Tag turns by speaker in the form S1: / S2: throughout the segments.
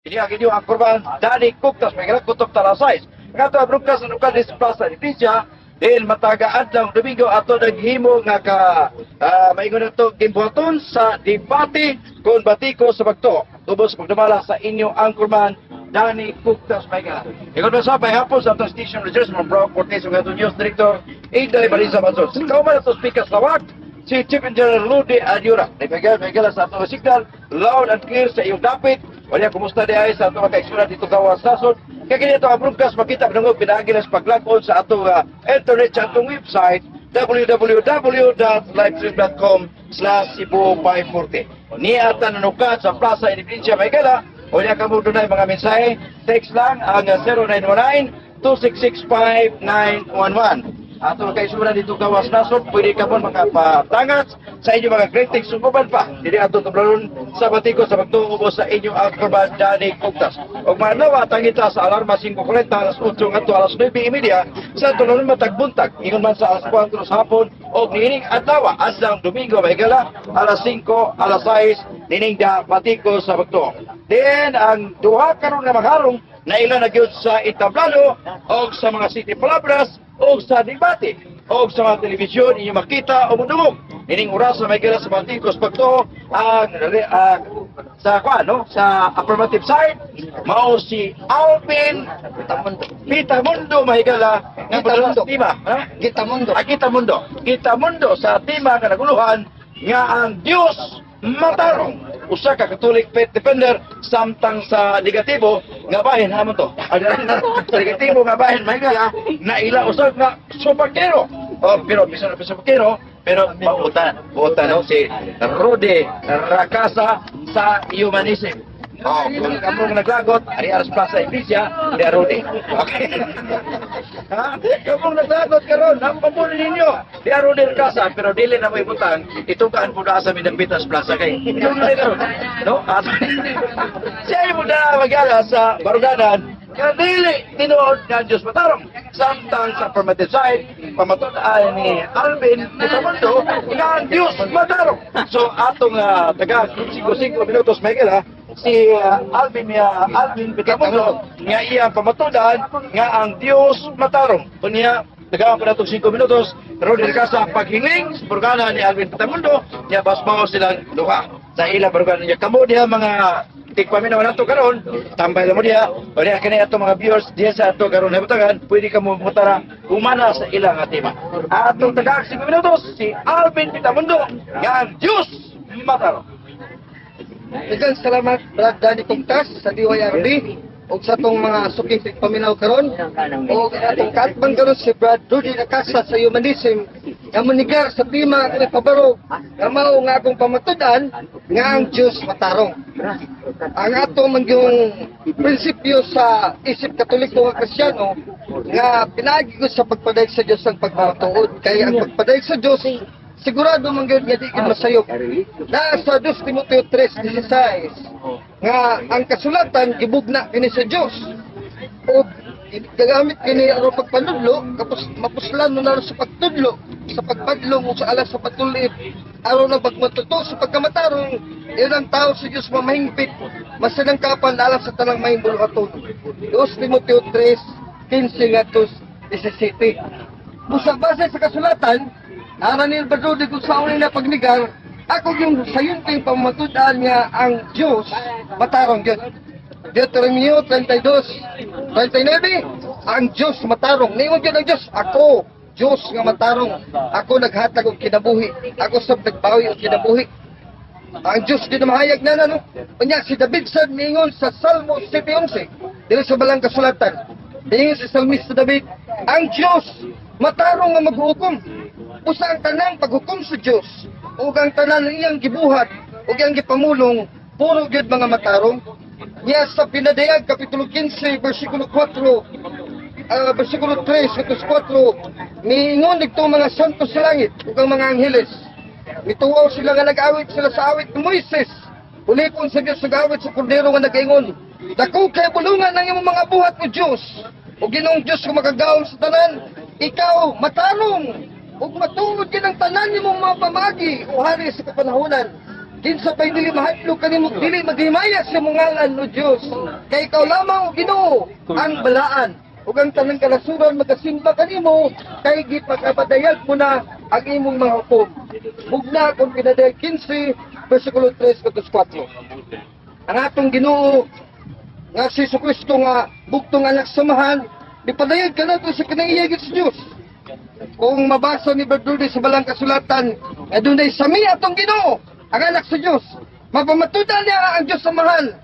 S1: Ini ang inyong anchorman, Danny Kuktas, may kutob ta alas 6. Ang ato broadcast ng Ukadis Plaza Indonesia, din mataga adlaw Domingo ato naghimo nga ka maingon na to gimbuhaton sa debate kon batiko sa bagto. Tubos pagdumala sa inyong anchorman, Danny Kuktas Maygala. Ingon mo sa hapon sa atong station managers, Ma'am Brock Cortez, ang atong news director, Inday Marisa Manson. Sa kauban ato speaker sa lawak, si Chief Engineer Ludi Ayura. Nagbigay may sa atong signal, loud and clear sa iyong dapit. Wala, kumusta di ay sa atong mga kaigsuonan dito gawas nasod. Kaya kini ato ang broadcast makita panungog pinaagi sa paglag-on sa atong internet sa atong website www.livestream.com/Cebu540. Niya nanukat sa Plaza Independencia Maygala. O niya kamo dunay mga mensahe, text lang ang 0919 266 5911. Ato kay sura dito gawas nasod, pwede ka po makapatangat sa inyong mga greetings ug uban pa. Dili ato tublanon sa batiko sa pagtuo sa inyong anchorman Danny Kugtas. Og maadlaw tangita sa alarma 5:40, alas 8 ngadto alas 9:30 sa tulunan matag buntag. Ingon man sa alas 4 sa hapon og niining adlaw adlaw Domingo mahigala alas 5, alas 6 nining da batiko sa pagtuo. Then ang duha karon nga magharong na ila na gyud sa entablado og sa mga city palabras o sa debate o sa mga telebisyon inyo makita o mudungog ining oras sa may sa Batikos pagtuo ang sa kuan no sa affirmative side mao si Alvin
S2: Gitamundo.
S1: Pitamundo mahigala nga
S2: Gitamundo.
S1: Tima ha.
S2: Gitamundo.
S1: Ah, Gitamundo. Gitamundo sa tema nga naguluhan nga ang Dios matarong, usa ka Catholic faith defender, samtang sa negatibo nga bahin hamon to. Ah, sa negatibo nga bahin mahigala na ila usab nga supakero. Oh, pero bisan na supakero pero bautan bautan no si Rudy Rakasa sa humanism. Oh, kung kamong naglagot, ari aras Plaza Iglesia, di Rudy. Okay. Ha? Kamong naglagot karon, ang pamuli ninyo, di Rudy Rakasa, pero dili na mo ibutang, itugaan po na sa Minambitas Plaza kay. Ito na karon. No? At siya mo na magyala sa baruganan, nga dili tinuod nga Diyos matarong. Samtang sa affirmative side, pamatud-an ni Alvin Pitamundo nga ang Diyos matarong. So atong taga 5 minutos may ha, si Alvin Pitamundo nga iyang pamatudan nga ang Diyos matarong. Unya tagaan pa natong 5 minutos, Rudy Casa paghiling sa barugana ni Alvin Pitamundo, niya basmao silang duha sa ilang barugana niya. Kamo diha mga tigpaminaw nato karon, tambay lang mo diha. O diha kini ato mga viewers diha sa ato karon hibutangan, pwede ka mo mutara humana sa ilang nga tema. Atong tagaag 5 minutos si Alvin Pitamundo nga ang Diyos matarong.
S2: Daghang salamat, Brad Danny Kugtas sa DYRB ug sa atong mga suking paminaw karon ug atong kaatbang karon si Brad Rudy Nakasa sa humanism nga munigar sa tema nga pabarog nga mao nga akong pamatud-an nga ang Dios matarong. Ang ato man yung prinsipyo sa isip Katoliko nga Kristiyano nga pinaagi ko sa pagpadayag sa Dios ang pagmatuod, kay ang pagpadayag sa Dios sigurado man gyud nga di gyud masayop. Na sa 2 Timoteo 3:16 nga ang kasulatan gibugna kini sa Dios ug gagamit kini aron pagpanudlo, kapos mapuslan no na sa pagtudlo, sa pagpadlong o sa alas sa pagtulit, aron na pagmatuto sa pagkamatarong, iyon ang tao sa Dios mamahingpit masinangkapan alang sa tanang mahimong buluhaton. 2 Timoteo 3:15 ngadto 17. Busa base sa kasulatan, nara ni Badrodi kung sa na pagnigar, ako yung sayunteng pamatud-an nga ang Diyos matarong Diyos. Deuteronomio 32:39, ang Diyos matarong. Ningon gyud ang Diyos, "Ako, Diyos nga matarong. Ako naghatag og kinabuhi. Ako sab nagbawi og kinabuhi." Ang Diyos di na mahayag na no? Unya si David sad ningon sa Salmo 7:11, dili sa balang kasulatan. Ningon si Salmista David, ang Diyos matarong nga maghukom. Usa ang tanang paghukom sa Diyos ug ang tanan iyang gibuhat ug iyang gipamulong puro gyud mga matarong. Niya sa Pinadayag kapitulo 15 bersikulo 4, bersikulo 3 ngadto 4, miingon didto mga santo sa langit ug ang mga angheles. Mituwaw sila nga nag-awit sila sa awit ni Moises. Ulipon sa Diyos nag-awit sa kordero nga nagaingon, "Dako kay bulungan ng imong mga buhat, o Diyos. O Ginoong Diyos nga makagagahom sa tanan, ikaw matarong ug matuod gid ang tanan nimong mga pamagi, o hari sa kapanahonan." Kinsa pa'y dili mahadlok kanimo, dili maghimaya sa imong ngalan, o Dios? Kay ikaw lamang, o Ginoo, ang balaan. Ug ang tanang kalasuran magasimba kanimo, kay gipakapadayag mo na ang imong mga hukom. Mugna kung pinadayag 15, versikulo 3 ngadto 4. Ang atong Ginoo nga si Jesucristo nga bugtong anak samahan, gipadayag kanato sa kinaiya sa Dios. Kung mabasa ni Berdudi sa balang kasulatan, adunay sami atong Ginoo, ang anak sa Dios. Mapamatudan niya ang Dios samahan.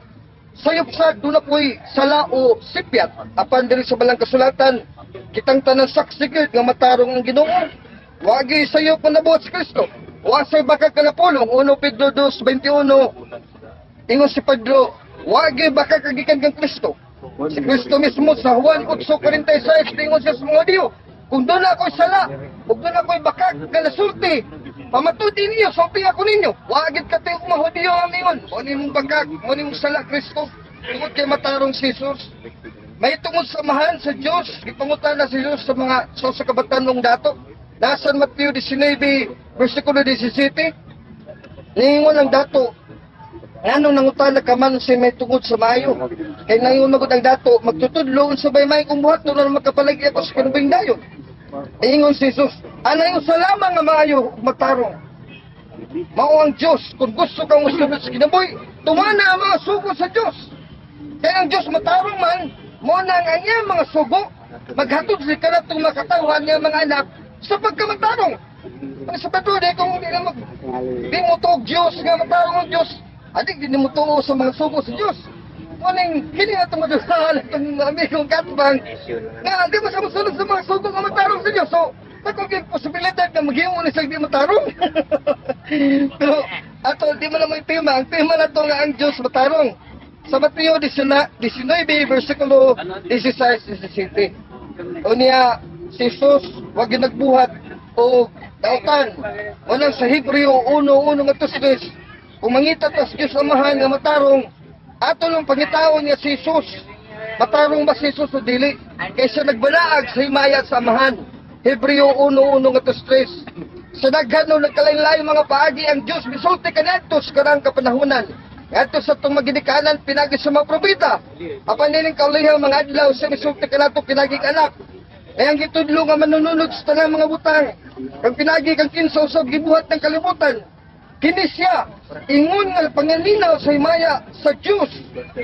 S2: Sayop sa duna ko'y sala o sipyat. Apan diri sa balang kasulatan, kitang tanan saksi gyud nga matarong ang Ginoo. Wagi sayop nga nabuhat si Kristo. Wa say bakag kanapulong 1 Pedro 2:21. Ingon si Pedro, wagi baka kagikan kang Kristo. Si Kristo mismo sa Juan 8:46, ingon siya sa mga Hudiyo, "Kung doon ako'y sala, ug doon ako'y bakak nga nasulti, pamatudi ninyo, sulti ako ninyo." Wagid ka tayo mga Hudiyo ang ingon, "Mo ni mong bakak, mo ni mong sala, Kristo." Tungod kay matarong si Jesus. May tungod sa samahan sa Diyos, gipangutan na si Jesus sa mga sa kabatanong dato. Nasa Mateo 19, versikulo 17, niingon ang dato, "Ngano nangutana ka man si may tungod sa maayo? Kay ngayon magud ang dato, magtutudlo unsa bay may kong buhat na makapalagi ako sa kinabuhing dayon." Ingon si Jesus, "Anay usa lamang nga maayo ug matarong. Mao ang Dios. Kung gusto kang musulod sa kinabuhi, tumana ang mga sugo sa Dios." Kay ang Dios matarong man, mo na ang iyang mga sugo maghatod sa kanatong makatawhan niya mga anak sa pagkamatarong. Ang sa patuloy, kung hindi na mag di mo tuog Dios nga matarong ang Dios, adi di mo tuo sa mga sugo sa Dios. Muning kini na itong madulahan itong amigong katbang nga di mo sa musulod sa mga sugo nga matarong sa Dios. So, dako gyud posibilidad nga maghimo ni sa di matarong. Pero ato di mo na may tema. Ang tema na to nga ang Dios matarong. Sa Mateo 19, versikulo 16, 17. O niya, si Jesus, wag yung nagbuhat o dautan. Walang sa Hebreo 1:1 nga tuslis. Kung mangita tas Diyos Amahan nga matarong, ato lang pangitaon niya si Jesus. Matarong ba si Jesus o dili? Kaysa nagbalaag sa himaya sa Amahan. Hebreo 1:1 nga tuslis. Sa daghan no nagkalain-lain mga paagi ang Diyos misulti kaniadto sa karang kapanahunan. Ngadto sa atong magidikanan pinagi sa mga propeta. Apan nining kaulihang mga adlaw siya misulti kanato pinaging anak. Kaya ang gitudlo nga manununod sa tanang mga butang, kang pinagi kang kinsa usab gibuhat ng kalibutan. Kini siya, ingon nga pangalinaw sa himaya sa Diyos,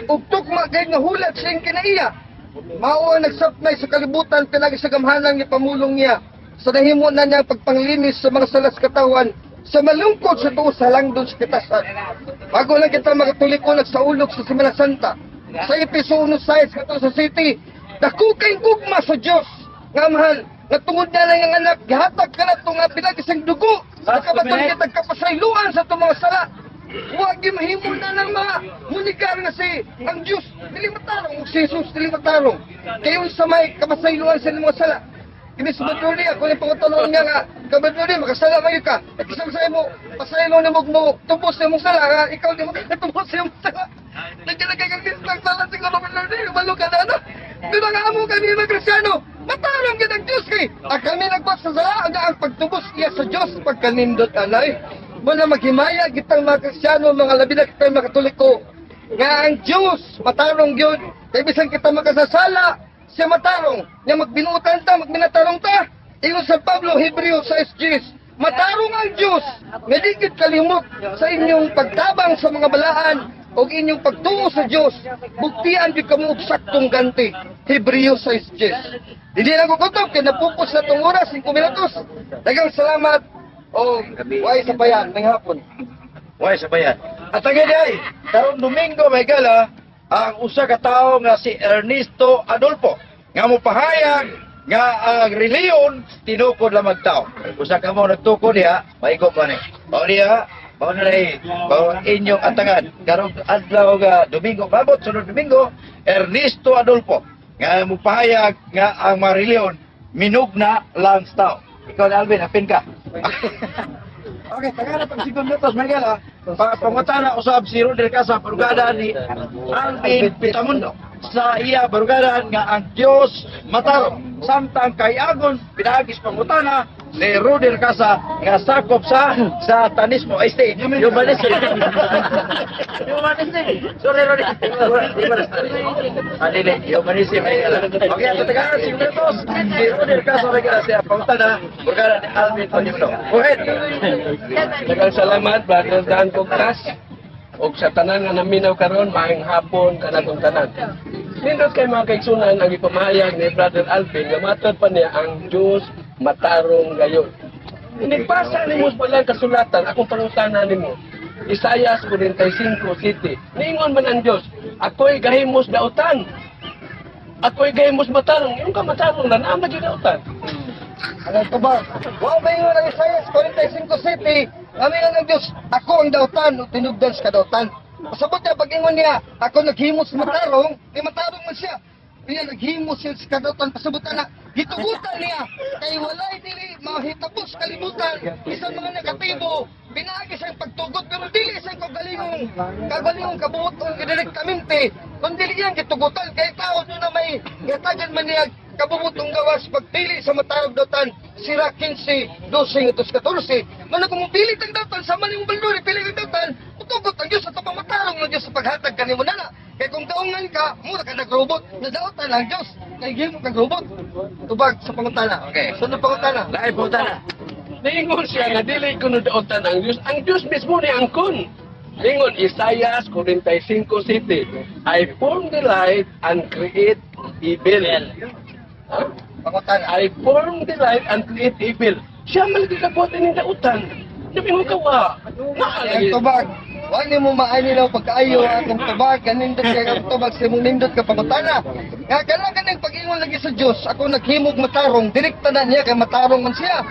S2: ug tukma kay nga hulat sa iyang kinaiya. Mao ang nagsapnay sa kalibutan pinagi sa gamhanan nga pamulong niya. Sa nahimo na niya ang pagpanglinis sa mga salas katawan, sa malungkot sa tuo sa langdon sa kitasan. Bago lang kita makatulikon at sa ulog sa Semana Santa. Sa Epeso 1:6 kato sa city, dako kay gugma sa Dios nga mahal, nga tungod niya lang ang anak, gihatag ka na ito nga pinagisang dugo, nakabaton kita kapasayloan sa itong mga sala. Huwag mahimo na ng mga munigar nga si ang Diyos, dili matarong, ug si Jesus, dili matarong. Kayo sa may kapasayloan sa mga sala. Kini sa Badruli, ako yung pangutanong niya nga, "Kabadruli, makasala man ka. At isang sa imo, pasaylo na mo mo, tubos sa imong sala, nga, ikaw di mo tubos sa imong sala." Nagkalagay kang listang sala siguro, Badruli, malo ka na, ano? Di ba nga amo kami mga Kristyano, matarong gid ang Diyos kay. Ang kami nagbuhat sa sala, ang pagtubos iya sa Diyos, pagkanindot anay. Muna maghimaya kitang mga Kristyano, mga labi na kitang mga Katoliko, nga ang Diyos, matarong yun. Kay bisan kita makasasala, siya matarong. Nga magbinuutan ta, magminatarong ta. Ingon sa Pablo, Hebreo sa SGs, matarong ang Diyos, nga di gid kalimot sa inyong pagtabang sa mga balaan o inyong pagtuo sa Diyos. Buktian gyud kamo og saktong ganti. Hebreo sa SGs. Dili lang ko kutob, kay napupos na tong oras, 5 minutos. Daghang salamat o way sa bayan, may hapon.
S1: Way sa bayan. At ang ay, karon Domingo may gala ang usa ka tawo nga si Ernesto Adolfo nga mopahayag nga ang reliyon tinukod lamang tao. Usa ka mo nagtukod diha, maigo pa ni. Mao diha, mao na rin, mao inyong atangan. Karong adlaw nga Domingo, mabot sunod Domingo, Ernesto Adolfo nga mopahayag nga ang mga reliyon minugna lang sa tao. Ikaw na Alvin, apin ka. Okay, tagala pag 5 minutos, Miguel, ha. Pangutana usab si Rodel Casa, barugada ni Alvin Pitamundo. Sa iya barugadan nga ang Dios matarong. Samtang kay Agon, pinagis pangutana ni Rudy Racasa nga sakop sa satanismo. Ay, stay. Humanism. Humanism. Sorry, Rudy. Ah, dili. Humanism. Okay, ato tagaan si minutos. Si Rudy Racasa rin siya pangutana. Burgara ni Alvin Palimno. Go ahead.
S3: Daghang salamat, Brother Dan Cogtas. Og sa tanan nga naminaw karon, maayong hapon kanatong tanan. Nindot kay mga kaigsunan ang ipamahayag ni Brother Alvin nga matod pa niya ang Diyos matarong gayon. Inigbasa nimo sa balang kasulatan, akong pangutana nimo. Isayas 45:7. Niingon man ang Diyos, "Ako'y gahimos dautan. Ako'y gahimos matarong." Yung ka matarong na naa dautan.
S2: Anong tubag? Wa may ingon ang Isaiah 45:7, kami nga ng Diyos, "Ako ang dautan, o tinugdan sa kadautan." Pasabot niya, pag ingon niya, "Ako naghimos matarong," di matarong man siya. Niya naghimos siya sa kadautan, pasabot na, gitugutan niya, kay walay dili mahitabo sa kalibutan, isang mga negatibo, pinaagi sa pagtugot, pero dili sa kagalingong kabuoton direktamente, kundi iyang gitugutan, kay tao doon na may gatagan man niya kabubutong gawas pagpili sa matarong dautan, Sira 15, 12, 14. Mana kung mupili kang dautan, sa maning balduri, pili kang dautan, utugot ang Diyos at pamatarong ng Diyos sa paghatag kanimo nana. Kay kung daungan ka, mura ka nagrobot, nadautan ang Diyos, kay gihimo kang robot. Tubag sa pangutana.
S1: Okay.
S2: Sunod pangutana.
S1: Lain pangutana.
S3: Niingon siya nga dili kuno dautan ang Diyos. Ang Diyos mismo ni angkon. Ningon Isaiah 45:7, "I form the light and create evil." Ha?
S2: Pangutana.
S3: "I form the light and create evil." Siya man lagi kabuhat ning dautan. Namingon ka wa.
S2: Ang tubag. Wa ni mo maanilaw pagkaayo atong tubag, kanindot kay ang tubag sa imong nindot ka pangutana. Nga kana kaning pag-ingon lagi sa Dios, "Ako naghimog matarong," direkta na niya kay matarong man siya.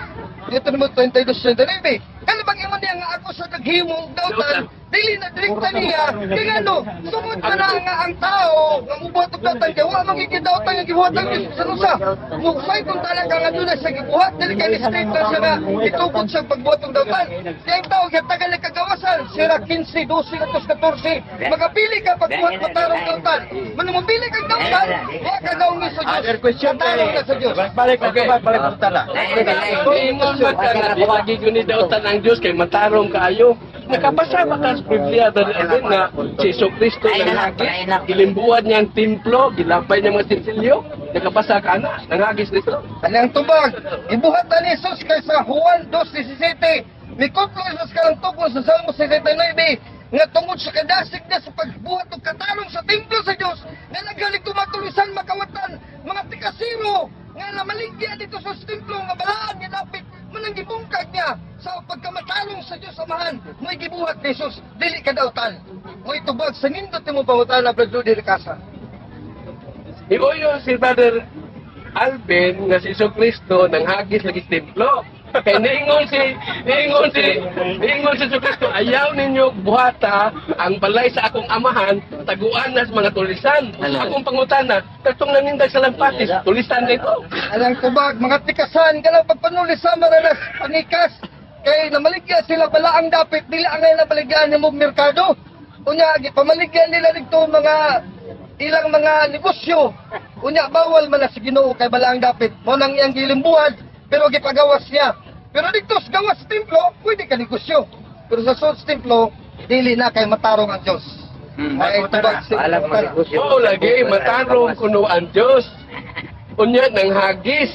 S2: Deuteronomy 22:39. Kana bang ingon niya nga "Ako sa naghimog dautan," dili na direkta niya kay ngano sumod na na nga ang tao nga mubuhat og dautan kay wa man gikidautan nga gibuhat ang Dios sa usa. Muksay kung talaga nga doon sa gibuhat dili kay ni straight na siya nga itugod sa pagbuhat og dautan. Kaya ang tao gitagal ang kagawasan, Sira 15, 12 at 14. Magapili ka pagbuhat matarong dautan. Manumupili kang dautan, wa ka naungi sa Dios.
S1: Other question.
S2: Matarong na sa Dios.
S1: Balik,
S3: Okay.
S1: balik, balik pangutana.
S3: Niingon man ka nga di lagi gyud ni dautan ang Diyos kay matarong kaayo. Nakabasa ba ka sa Biblia, Brother Alvin, nga si Jesu Kristo nanghagis, gilimbuan niya ang templo, gilabay niya mga sinsilyo? Nakabasa ka na, nanghagis nito.
S2: Kanang tubag, ibuhat na ni Jesus kay sa Juan 2:17. Mikutlo Jesus karang tukol sa Salmo 69 nga tungod sa kadasig niya sa pagbuhat og katarong sa templo sa Dios nga nagalig tumatulisan makawatan mga tikasiro nga namaligya dito sa templo nga balaan nga dapit manang gibungkag niya sa pagkamatarong sa Dios Amahan. Mo'y gibuhat ni Jesus, dili kadautan. Mo'y tubag sa nindot nimo pangutana, Brother Rudy Ricasa.
S3: Iuyo si Brother Alvin nga si Jesu Kristo nanghagis lagi sa templo. Kay niingon si Jesu Kristo, "Ayaw ninyo buhata ang balay sa akong amahan, taguan na sa mga tulisan." Akong pangutana, katong nanindag sa lampatis, tulisan nito?
S2: Alang tubag, mga tikasan, kanang pagpanuli sa maranas, panikas, kay namaligya sila balaang dapit, dili ang ngayon nabaligyan ni mo merkado. Unya, pamaligyan nila dito mga ilang mga negosyo. Unya, bawal man na sa Ginoo kay balaang dapit. Mo nang iyang gilimbuhan, pero gipagawas niya. Pero dito sa gawas sa templo, pwede ka negosyo. Pero sa sulod sa templo, dili na kay matarong ang Diyos. Ay, tubag sa
S3: Oo, lagi, matarong kuno ang Diyos. Unya, nanghagis.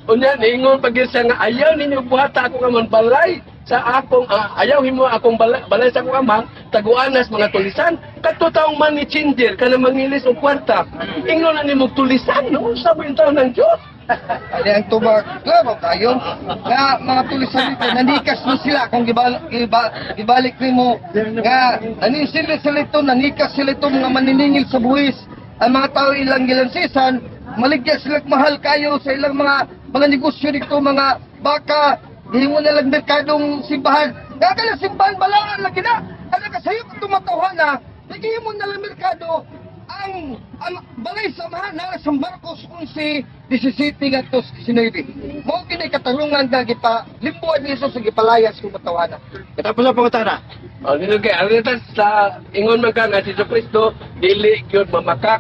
S3: Unya, niingon pag siya nga, "Ayaw ninyo buhata akong aman balay sa akong, ayaw himo akong balay, balay sa akong amang, taguanas mga tulisan." Kadto taong money changer, kana mangilis og kwarta. Ingnon na nimo tulisan, no? Sa yung taon ng Diyos.
S2: Ali ang tubag, klaro kayo, nga mga tulisan dito, nanikas mo sila kung gibalik nimo nga nanisila sila ito, nanikas sila ito mga maniningil sa buwis. Ang mga tao ilang gilansisan, maligya sila mahal kayo sa ilang mga negosyo dito, mga baka, gihimo na lang merkadong simbahan. Gagala simbahan, balaan lagi na. Ano ka sa'yo kung tumatawhan na, nagihimo na lang merkado, ang balay sa amahan na sa Marcos 11:17 ngadto sa 19. Mao kini katarungan nga gipa limbuan ni Jesus sa gipalayas kung matawana.
S1: Katapos ang pangutana.
S3: O, dito kay, ang sa ingon man ka nga si Jesu Kristo, dili gyud mamakak.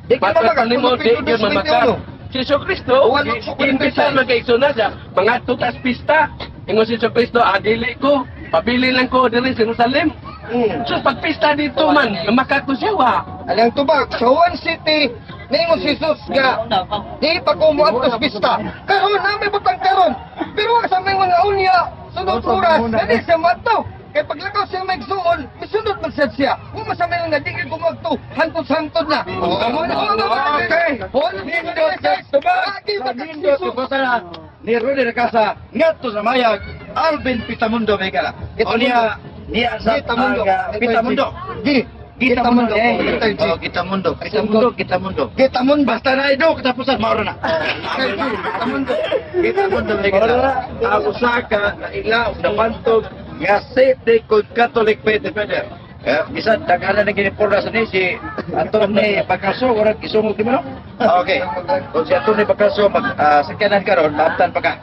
S2: Di gyud
S3: Matod
S2: mamakak,
S3: nimo,
S2: kung
S3: di gyud
S2: mapindudos
S3: mamakak.
S2: 21.
S3: Si Jesu Kristo,
S2: Juan 8:46.
S3: imbita magkaigsoon siya, mga tutas pista. Ingon si Jesu Kristo, ah, dili ko, pabili lang ko diri sa Jerusalem. So pagpista dito man, namakak ko siya wa.
S2: Alang tubag sa Juan City, ningon si Jesus nga di pa ko moadto sa pista. Karon na may butang karon. Pero sa may mga unya, sunod oras, dali siya moadto. Kay paglakaw siya may igsuon, misunod man sad siya. Wa man sa may nga di ko moadto, hantod-hantod na.
S1: Okay. Nindot sa tubag. Nindot sa na ni Rudy Racasa ngadto sa mayag Alvin Pitamundo Megala. O niya niya sa
S2: Gitamundo.
S1: ang, Pitamundo.
S2: Gi.
S1: Gitamundo.
S2: Letter G.
S1: Oh, Gitamundo. Gitamundo, Gitamundo.
S2: Gitamundo.
S1: Basta na ido katapusan mauro na.
S2: Gitamundo.
S1: Gitamundo Megala. Ang usa ka na ila og napantog nga City Good Catholic Faith Defender. Eh, bisan daghanan ng giniporna sa ni si Atty. Bakaso, warag isungog di mo no? Okay. Kung si Atty. Bakaso mag sakyanan karon, maabtan pa ka.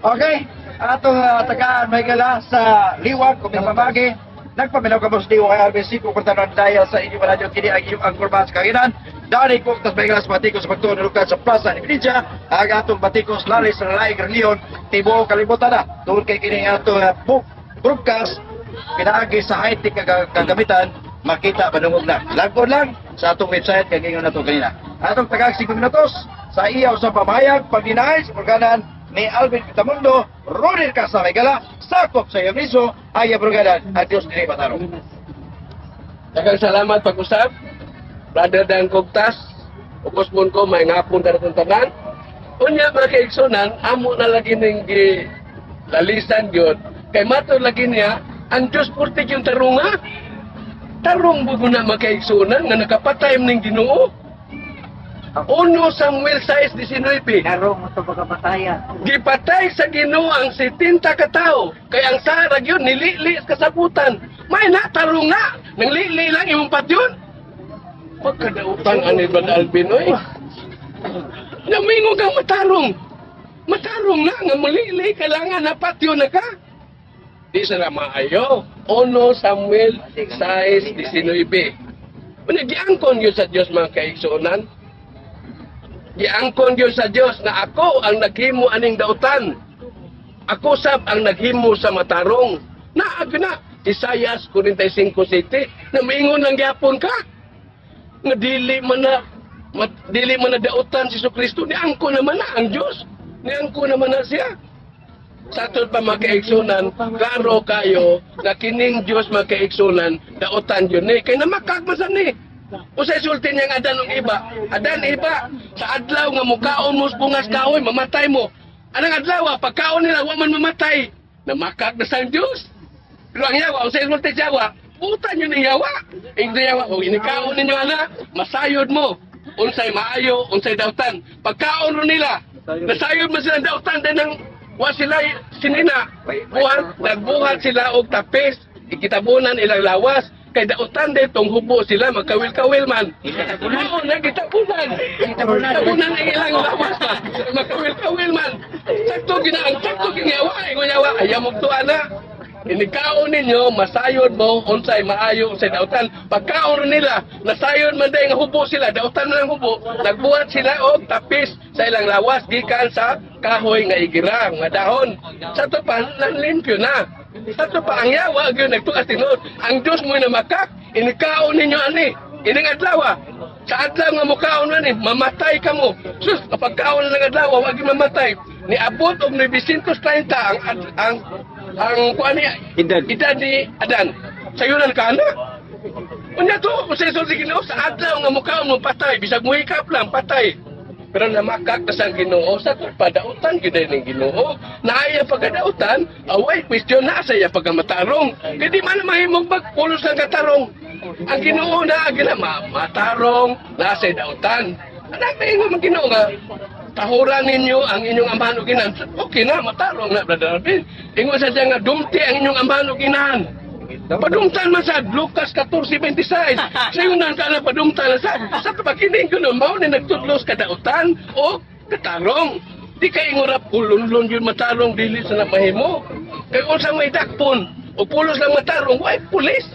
S1: Okay. Atong tagaan may gala sa liwag kung pamagi. Nagpaminaw ka mo sa DYRB 5 Kortanan dahil sa inyong radyo kini ang iyong angkor sa kaginan. Dani ko tas may gala sa batikos sa pagtuon ng lugar sa Plaza ni Benitya. Ang atong batikos lalis sa laing reliyon tibuok kalibutan na. Tungod kay kini atong book broadcast pinaagi sa high-tech kagamitan makita manungog na. Lagod lang sa atong website kay ingon nato kanina. Atong tagag 5 minutos sa iyaw sa pamahayag pagdinahay sa organan ni Alvin Pitamundo, Rodel Casamegala, sakop sa Yamiso, ay Brugadan, at Diyos dili matarong.
S3: Daghang salamat pag-usap. Brother Dan Kugtas, ukos mon ko, may ngapon ka na tanan. Unya mga kaigsunan, amo na lagi ning gi lalisan gyud. Kay mato lagi niya, ang Diyos purtik yung tarunga. Tarong bugo na mga kaigsunan nga nakapatay ning Ginoo. 1 Samuel 6:19.
S4: Karong mo ito pagkapataya.
S3: Gipatay sa Ginoo ang 70 ka tawo. Kay ang sarag yun nilili sa kasabutan. May na tarong na nanglili lang imong patyon. Pagkadautan ani Brad Alvin oy. Namingo kang matarong. Matarong na nga mulili kailangan na patyon na ka. Di sa na maayo. 1 Samuel 6:19. Unya giangkon yun sa Dios mga kaigsuonan. Giangkon Dios sa Dios na ako ang naghimo aning dautan. Ako sab ang naghimo sa matarong. Naag na Isayas 45:7 na maingon lang gyapon ka. Nga dili man na dili man na dautan si Kristo ni angkon naman na ang Dios. Ni angkon naman na siya. Sa atod pa mga kaigsunan, klaro kayo na kining Dios mga kaigsunan, dautan yun ni. Kay namakag man sa ni. Usay sulti niyang adan og iba. Adan iba, sa adlaw nga mukaon mo sa bungas kahoy, mamatay mo. Anang adlaw, pagkaon nila, wa man mamatay. Namakag na sa Dios. Pero ang yawa, usay sulti siya, yawa, butan yun ang yawa. Hindi yawa, kung inikaon ninyo ana, masayod mo. Unsay maayo, unsay dautan. Pagkaon ro nila, nasayod man sila ang dautan din ng wa sila sinina. Buhat, nagbuhat sila og tapis, ikitabunan ilang lawas. Kay dautan ditong hubo sila, magkawil-kawil man. Oo, nagitabunan. Gitabunan ang ilang lawas ba? Magkawil-kawil man. Sakto gina ang sakto ginawa, ingon yawa, ayaw mo tuwa na. Inikaon ninyo, masayod mo, unsay maayo, unsay dautan. Pagkaon rin nila, nasayod man dahil nga hubo sila, dautan man ang hubo, nagbuhat sila og tapis sa ilang lawas, gikan sa kahoy nga igira, nga dahon. Sa to pa, nanlimpyo na. Sa to pa, ang yawa, gyud nagtukas tinuod. Ang Diyos mo na makak, inikaon ninyo ani, ining adlaw. Sa adlaw nga mukaon man ni, mamatay ka mo. Sus, kapag kaon ng adlaw, wag mamatay. Niabot og 930 ang kuan ni
S1: Edad.
S3: edad ni Adan. Sayunan ka na. Unya to, kung sa si Ginoo sa adlaw nga mukaon mo patay, bisag muhikap lang patay. Pero namakak na sa Ginoo sa padautan gyud ning Ginoo. Naaya pagkadautan, away question na sa iya pagkamatarong. Kay di man mahimong magpulos lang katarong. Ang Ginoo na gina matarong na sa dautan. Anak maingon man Ginoo nga tahuran ninyo ang inyong amahan ug inahan. Okay na, matarong na, Brother Alvin. Ingon sa siya nga, dumti ang inyong amahan ug inahan. Padumtan man sa Lucas 14:26. Sayunan ka na padumtan na sa. Sa pakining ko no, mao ni nagtudlos kadautan o katarong. Di kay ingurap ulunlon yun matarong dili sa mahimo. Kay unsa may dakpon o pulos lang matarong, way pulis.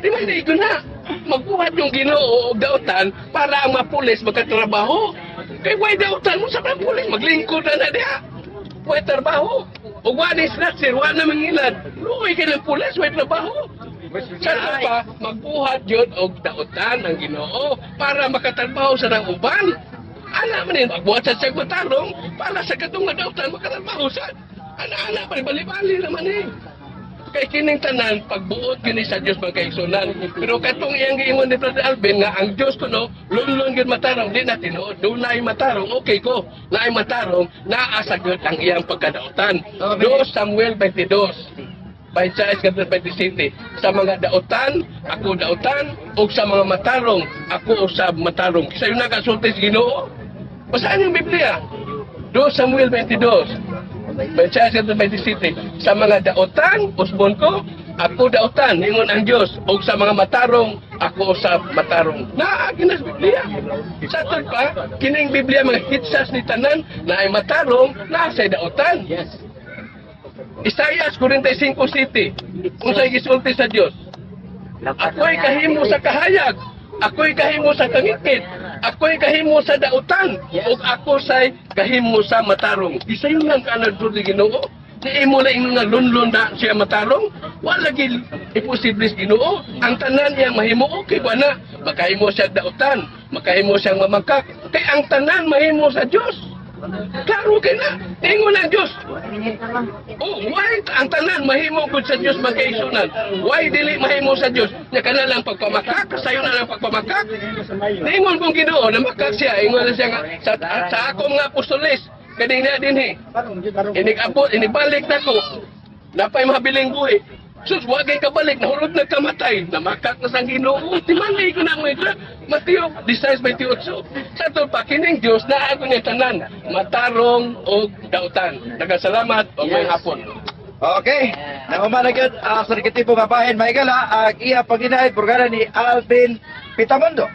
S3: Di man di na. Magbuhat yung Ginoo og dautan para ang mga pulis magkatrabaho. Kay way dautan mo sa mga pulis, maglingkod na na diha. Way trabaho. Ug wa ni snatcher, wa na mangilad. Luoy kay ng pulis, way trabaho. Sa pa, magbuhat yun og dautan ang Ginoo para makatrabaho sa nang uban. Ana man yun, magbuhat sa siyang matarong para sa katong nga dautan makatrabaho sa. Ana-ana, bali-bali naman eh. Kay kining tanan pagbuot kini sa Dios mga kaigsunan. Pero katong iyang giingon ni Brother Alvin nga ang Dios kuno lunlun gyud matarong, di na tinuod. Dunay matarong, okay ko. Naay matarong, naa sa gyud ang iyang pagkadautan. 2 Samuel 22. 26 hangtod 27. Sa mga dautan, ako dautan, ug sa mga matarong, ako usab matarong. Sayo na kasulti sa Ginoo. Basahin yung Biblia. 2 Samuel 22. 26 hangtod 27. Sa mga dautan, usbon ko, ako dautan, ingon ang Dios. Ug sa mga matarong, ako usab matarong. Naa kini sa Biblia. Sa atod pa, kining Biblia mga hitsas ni tanan na ay matarong, naa sa dautan.
S4: Yes.
S3: Isaias 45:7. Unsay gisulti sa Dios? Ako'y kahimo sa kahayag, ako'y kahimo sa kangikit, ako'y kahimo sa dautan, ug ako say kahimo sa matarong. Isayon lang ka na ni Ginoo. Di imo na ingon nga lunlun na siya matarong. Wala lagi imposible sa Ginoo. Ang tanan iyang mahimo okay ba na? Makahimo siya dautan, makahimo siyang mamangkak. Kay ang tanan mahimo sa Dios. Klaro kay na. Ingon ang Dios. Oh, why ang tanan mahimo gud sa Dios magkaigsunan? Why dili mahimo sa Dios? Nya kana lang pagpamakak, sayo na lang pagpamakak. Ingon kong Ginoo namakak siya, ingon na siya nga sa akong mga apostoles kaning na dinhi. Inig-abot, inibalik nako. Napay mabiling buhi. Sus, wagay kabalik, nahulog na kamatay. Namakak na sang Ginoo. Timali ko na mga ito. Mateo 16:28. Sa atol pa, kining Diyos na ako niya tanan. Matarong o dautan. Nagasalamat o may hapon.
S1: Okay. Nahuman na gyud sa negatibo nga bahin mahigala ang iya paginahay purgana ni Alvin Pitamundo.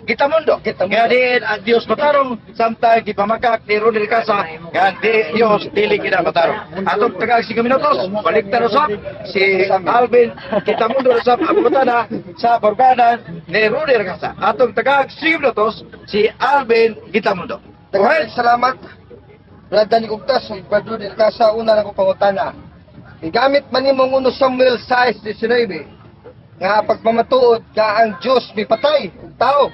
S1: Gitamundo.
S2: Gitamundo.
S1: Nga diin ang Dios matarong samtang gipamakak ni Rodel Casa nga di Dios dili kina matarong. Atong tagag 5 minutos balik ta usab si Alvin Gitamundo usab ang pangutana sa purgana ni Rodel Casa. Atong tagag 5 minutos si Alvin Gitamundo. Go ahead.
S2: Daghang salamat. Brad Danny Cugtas, ug Brad Rudy Casa, una na ko pangutana. Gigamit man nimong 1 Samuel 6:19 nga pagpamatuod nga ang Dios mipatay og tao.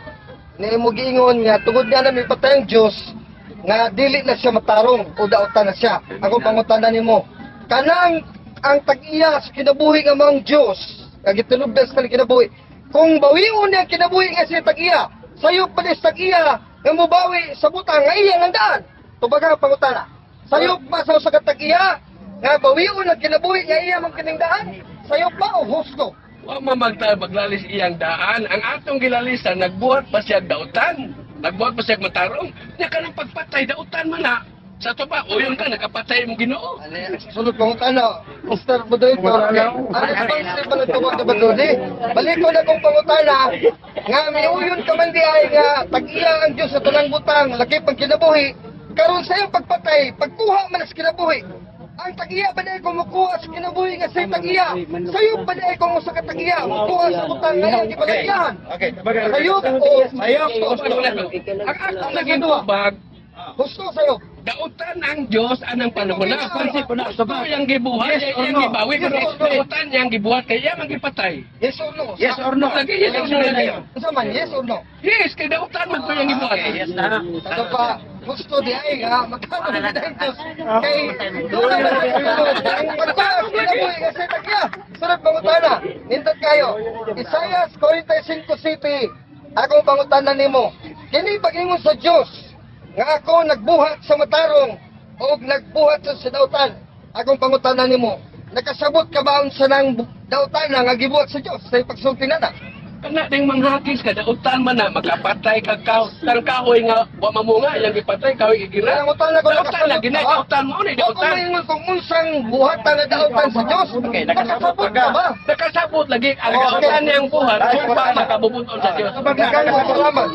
S2: Ni imo giingon nga tungod nga na mipatay ang Dios nga dili na siya matarong o dautan na siya. Ako pangutana nimo. Kanang ang tag-iya sa kinabuhi nga maong Dios, nga gitinubdan sa kinabuhi. Kung bawion niya ang kinabuhi nga siya tag-iya, sayop pa niya sa tag-iya nga mobawi sa butang nga iya ang daan. Tubaga ang pangutana. Sayop ba sa usa ka tag-iya nga bawion ang kinabuhi nga iya man kining daan? Sayop ba o husto?
S3: Wa mamagta maglalis iyang daan. Ang atong gilalisan, nagbuhat pa siya dautan. Nagbuhat pa siya matarong. Nya kanang pagpatay, dautan man na. Sa to ba, uyon ka, nakapatay mo Ginoo.
S2: Sunod pangutana, Mr. Moderator, ang responsive ba nagtungod na ba Rudy? Balik ko na kong pangutana, nga miuyon ka man di ay nga tag-iya ang Diyos sa tanang butang, laki pang kinabuhi, karon sa iyong pagpatay, pagkuha man sa kinabuhi, ang tag-iya ba na kumukuha sa kinabuhi nga sa'yo tag-iya? Sa'yo ba na kung usa ka tag-iya, mukuha sa butang nga iyang gipalagyan?
S1: Okay.
S2: Sayop o
S1: Sayop.
S2: husto?
S3: Ang atong naging tubag,
S2: Husto sa'yo.
S3: dautan ang Diyos anang panahon na.
S1: Responsive po na.
S3: Gusto yang gibuhat,
S1: Yes or
S3: yang
S1: no?
S3: gibawi, pero
S2: Yes or no?
S3: dautan yang gibuhat, kaya man gipatay.
S2: Yes or no?
S1: Yes or no?
S3: Lagi, yes or no lagi.
S2: Unsa man, yes or no?
S3: Yes, kay dautan man ko yang gibuhat.
S1: Okay, yes na.
S2: Ano pa, gusto di ay nga, magkano di dahil Diyos. Kay, doon na ba ang pagtaas, kinabuhi kasi tagya. Sunod pangutana, nindot kayo. Isaias 45 City, akong pangutana nimo. Kini pag-ingon sa Diyos, nga ako nagbuhat sa matarong, o nagbuhat sa sadautan. Akong pangutana nimo, nakasabot ka ba sa nang dautan na nga gibuhat sa Diyos sa pagsulti na na?
S3: Kana ding manghakis ka, dautan man na, makapatay ka kang kahoy nga, wa mamunga, yang gipatay, kahoy igira.
S2: Pangutana ko,
S3: Dautan lagi na,
S2: ka ba?
S3: dautan mo ni,
S2: Wa ko
S3: dautan.
S2: maingon kung unsang buhatan na dautan sa Diyos.
S1: Okay, nakasabot
S2: nakasabot ka ba?
S3: Nakasabot lagi, ang
S2: Okay.
S3: dautan niyang buhat, pa makabubuton sa Diyos.
S2: Daghang salamat.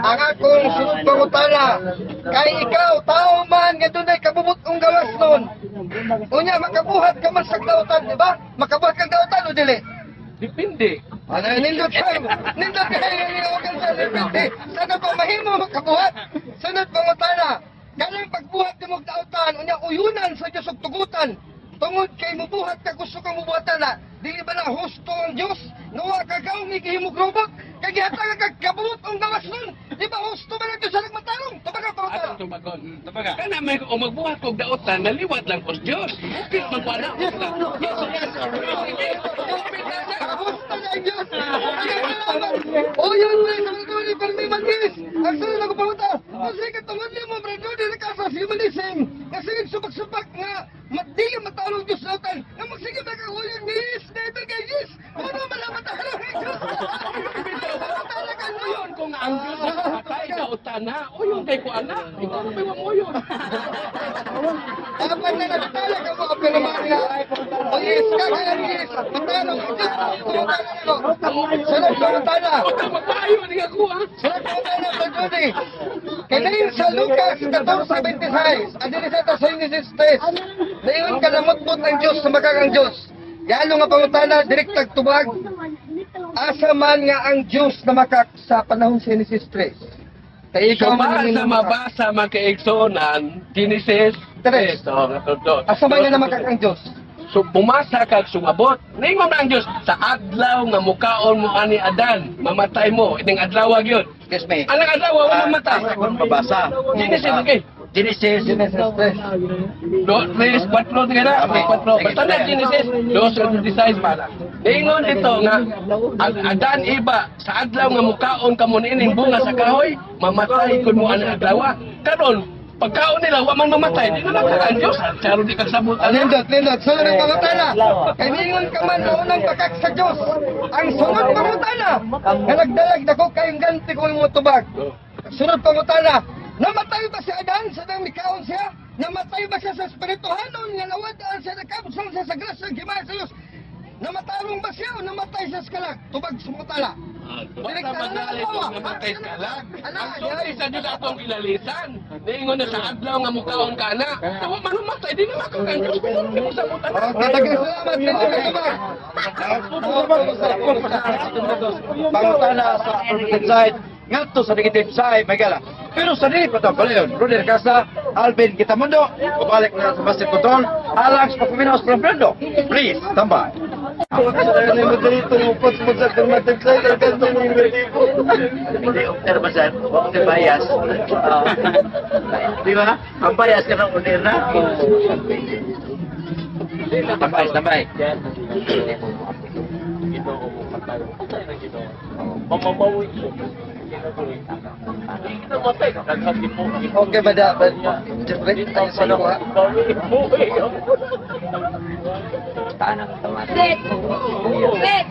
S2: Ang akong sunod pangutana, kay ikaw, tao man, nga dunay kabubut-ong gawas nun. Unya, makabuhat ka man sa dautan, di ba? Makabuhat kang dautan o dili?
S3: Depende.
S2: Ano, nindot kayo. Nindot kayo yung sa depende. Sana pa mahimo makabuhat. Sunod pangutana. Kanang pagbuhat ni mong dautan, unya uyunan sa Diyos og tugutan. Tungod kay mubuhat ka gusto kang mubuhatan na, dili ba na husto ang Diyos? Nuwa ka gaw ni gihimog robot, kay gihatag ka kabuot ang gawas nun. Di ba husto ba ng Diyos sa nagmatarong? Tubaga pangutana.
S3: Atong tubagon. Tubaga. Kana may o magbuhat kog daotan, naliwat lang kos Dios. Bukit man ko ana.
S2: Yes, yes, yes. Husto na ang Diyos. O yun na, sa mga ni Permi Manis. Ang sunod ako panguta. Kasi katungod niyo mo, Brad Rudy, nakasa sa humanism. Kasi subak-subak nga, dili matarong Diyos sa utan. Nga magsige ba ka, uyan, yes, never kay yes. Ano man ang matarong ang Diyos? Matara ka no?
S3: Uyon kung ang Dios nakapatay daotan na. Uyon kay ko ana. Ikaw na may wamoyon.
S2: Dapat na nagtala ka mo, pero mga o yes ka, kaya yes. Matarong ang Diyos. Pangutana na ko. Sunod pangutana.
S3: O ta magpaayo ni ako ah.
S2: Sunod pangutana, Brad Rudy. Kaya sa Lucas 14:26, ang dili sa sa Genesis 3, naingon ka namutmot ang Diyos sa makakang Diyos. Yalo nga pangutana, direktag tubag, asa man nga ang Diyos na makak sa panahon sa Genesis 3. Kaya ikaw man ang
S3: Sa
S2: minumukha.
S3: mabasa mga kaigsunan, Genesis
S2: 3.
S3: 3. Oh, nga todo.
S2: Asa man nga namakak ang Diyos.
S3: So pumasa kag sumabot. Ningon ang Dios sa adlaw nga mukaon mo ani Adan, mamatay mo. Ining adlaw gyud.
S1: Excuse me.
S3: Anang adlaw wala mamatay.
S1: Mabasa.
S3: Genesis okay.
S1: Genesis.
S2: Genesis 3.
S3: Do, tres, kwatro, sige na.
S1: Okay.
S3: Kwatro.
S1: Sige,
S3: Basta na
S1: sige.
S3: Genesis, dos, 26 para. Ningon ito nga, ang Adan iba, sa adlaw nga mukaon ka mo niining bunga sa kahoy, mamatay kun mo ang adlaw. Karon, pagkaon nila, wa man mamatay. Di na lang ang Diyos. Charo di kag sabot. Ano?
S2: Nindot, nindot. Sunod ang pangutana. Kay ningon ka man naunang bakak sa Diyos. Ang sunod pangutana, nga nagdalag dako kayong ganti kung imong tubag. Sunod pangutana, namatay ba si Adan sa dang mikaon siya? Namatay ba siya sa espirituhanon nga nawadaan siya nakabsol siya sa grasya gimaya sa Diyos? Namatarong ba siya o namatay siya sa kalag? Tubag sa pangutana.
S3: Basta magalit kung namatay sa kalag. Ang sulti sa Diyos atong ilalisan. Niingon na sa adlaw nga mukaon ka na. Wa man mamatay, di na makak ang Diyos. Di mo sabot ana.
S2: Okay, daghang salamat. Nindot ang tubag.
S1: Pangutana sa affirmative side ngadto sa negative side Miguel. Pero sa dili pa to palayon. Rudy Casa, Alvin Gitamundo, ubalik na sa Master Control, Alex Papuminos from Brando. Please, stand by.
S4: Hindi, owner ba sir? Huwag bias. Oo. Di ba? Ang bias ka ng owner na.
S1: Tambay, tambay.
S2: Okay ba da? Jeffrey, tayo sa kuha.
S5: Set! Set!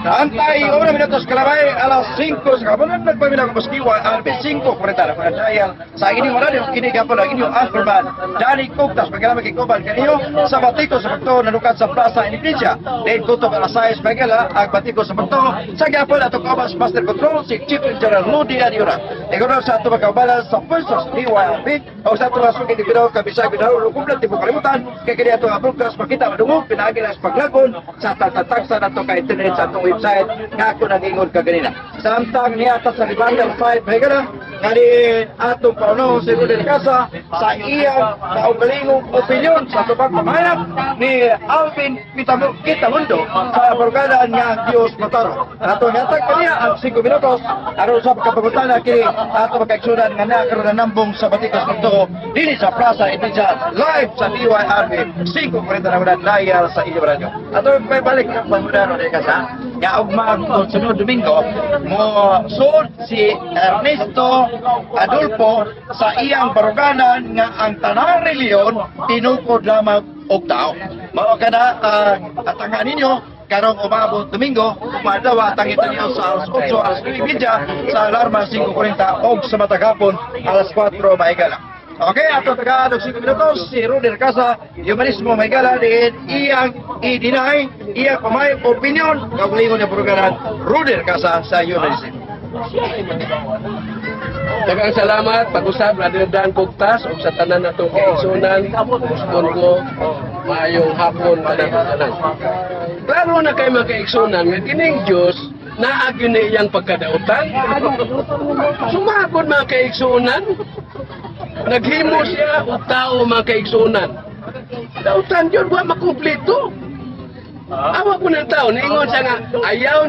S1: Antay, una minutos kalabay, alas 5 sa kabunan, nagpaminaw ko maskiwa, albe 5:40 na mga dial sa inyong radyo, kini gapon ang inyong Anchorman, Danny Cogtas, pagkalaman kay Koban, kaniyo, sa Batiko sa Pagto, nanukat sa Plaza Indonesia, Dave Gutom, alas 6, Magala, ang Batiko sa Pagto, sa gapon atong Obas Master Control, si Chief Engineer Ludi Adiura. Ikaw sa atong mga sa Pulsos DYRB, o sa atong mga sukit ibinaw, kabisay, binaw, lukumlan, tibok kalimutan, kay kini atong broadcast makita madungog, pinaagi na sa paglagon, sa tatatagsa na to ka internet sa atong website, nga ako nag-ingon kaganina. Samtang niya sa Rebuttal 5, higala, nga diin atong panahon si Rudy Casa sa iyang kaugalingong opinion sa atong pagpamanap ni Alvin Kitamundo sa barkada nga ang Diyos Mataro. Ato niatag pa niya ang 5 minutos aron sa pagkapagutana kini ato makaigsunan nga nakaroon na nambong sa Batikos Magtoo dinhi sa Plaza Indonesia live sa DYRB 5:40 na ulan dial sa inyong radyo. Ato may balik ang pangudano ni Casa nga ugma ang sunod Domingo mo suod si Ernesto Adolfo sa iyang baruganan nga ang tanang reliyon tinukod lamang og tao. Mao kana ang atangan ninyo karong umabot Domingo, umadlaw atang ito niyo sa alas 8, alas 9:30, sa alarma 5:40 og sa matagapon alas 4 maigala. Okay, ato tagaan og 5 minutos si Rudy Casa, humanismo maigala diin iyang i-deny, iyang pamay opinion kaugalingon niya baruganan Rudy Casa sa humanism.
S3: Daghang salamat pag-usab, Brother Dan Kugtas, ug sa tanan natong kaigsunan, usbon ko maayong hapon kanatong tanan. Klaro na kay mga kaigsunan nga kining Dios naa gyud ni iyang pagkadautan. Sumagod, mga kaigsunan. Naghimo siya og tao, mga kaigsunan. Dautan yun, wa makumpleto. Awa ko ng tao, niingon siya nga, ayaw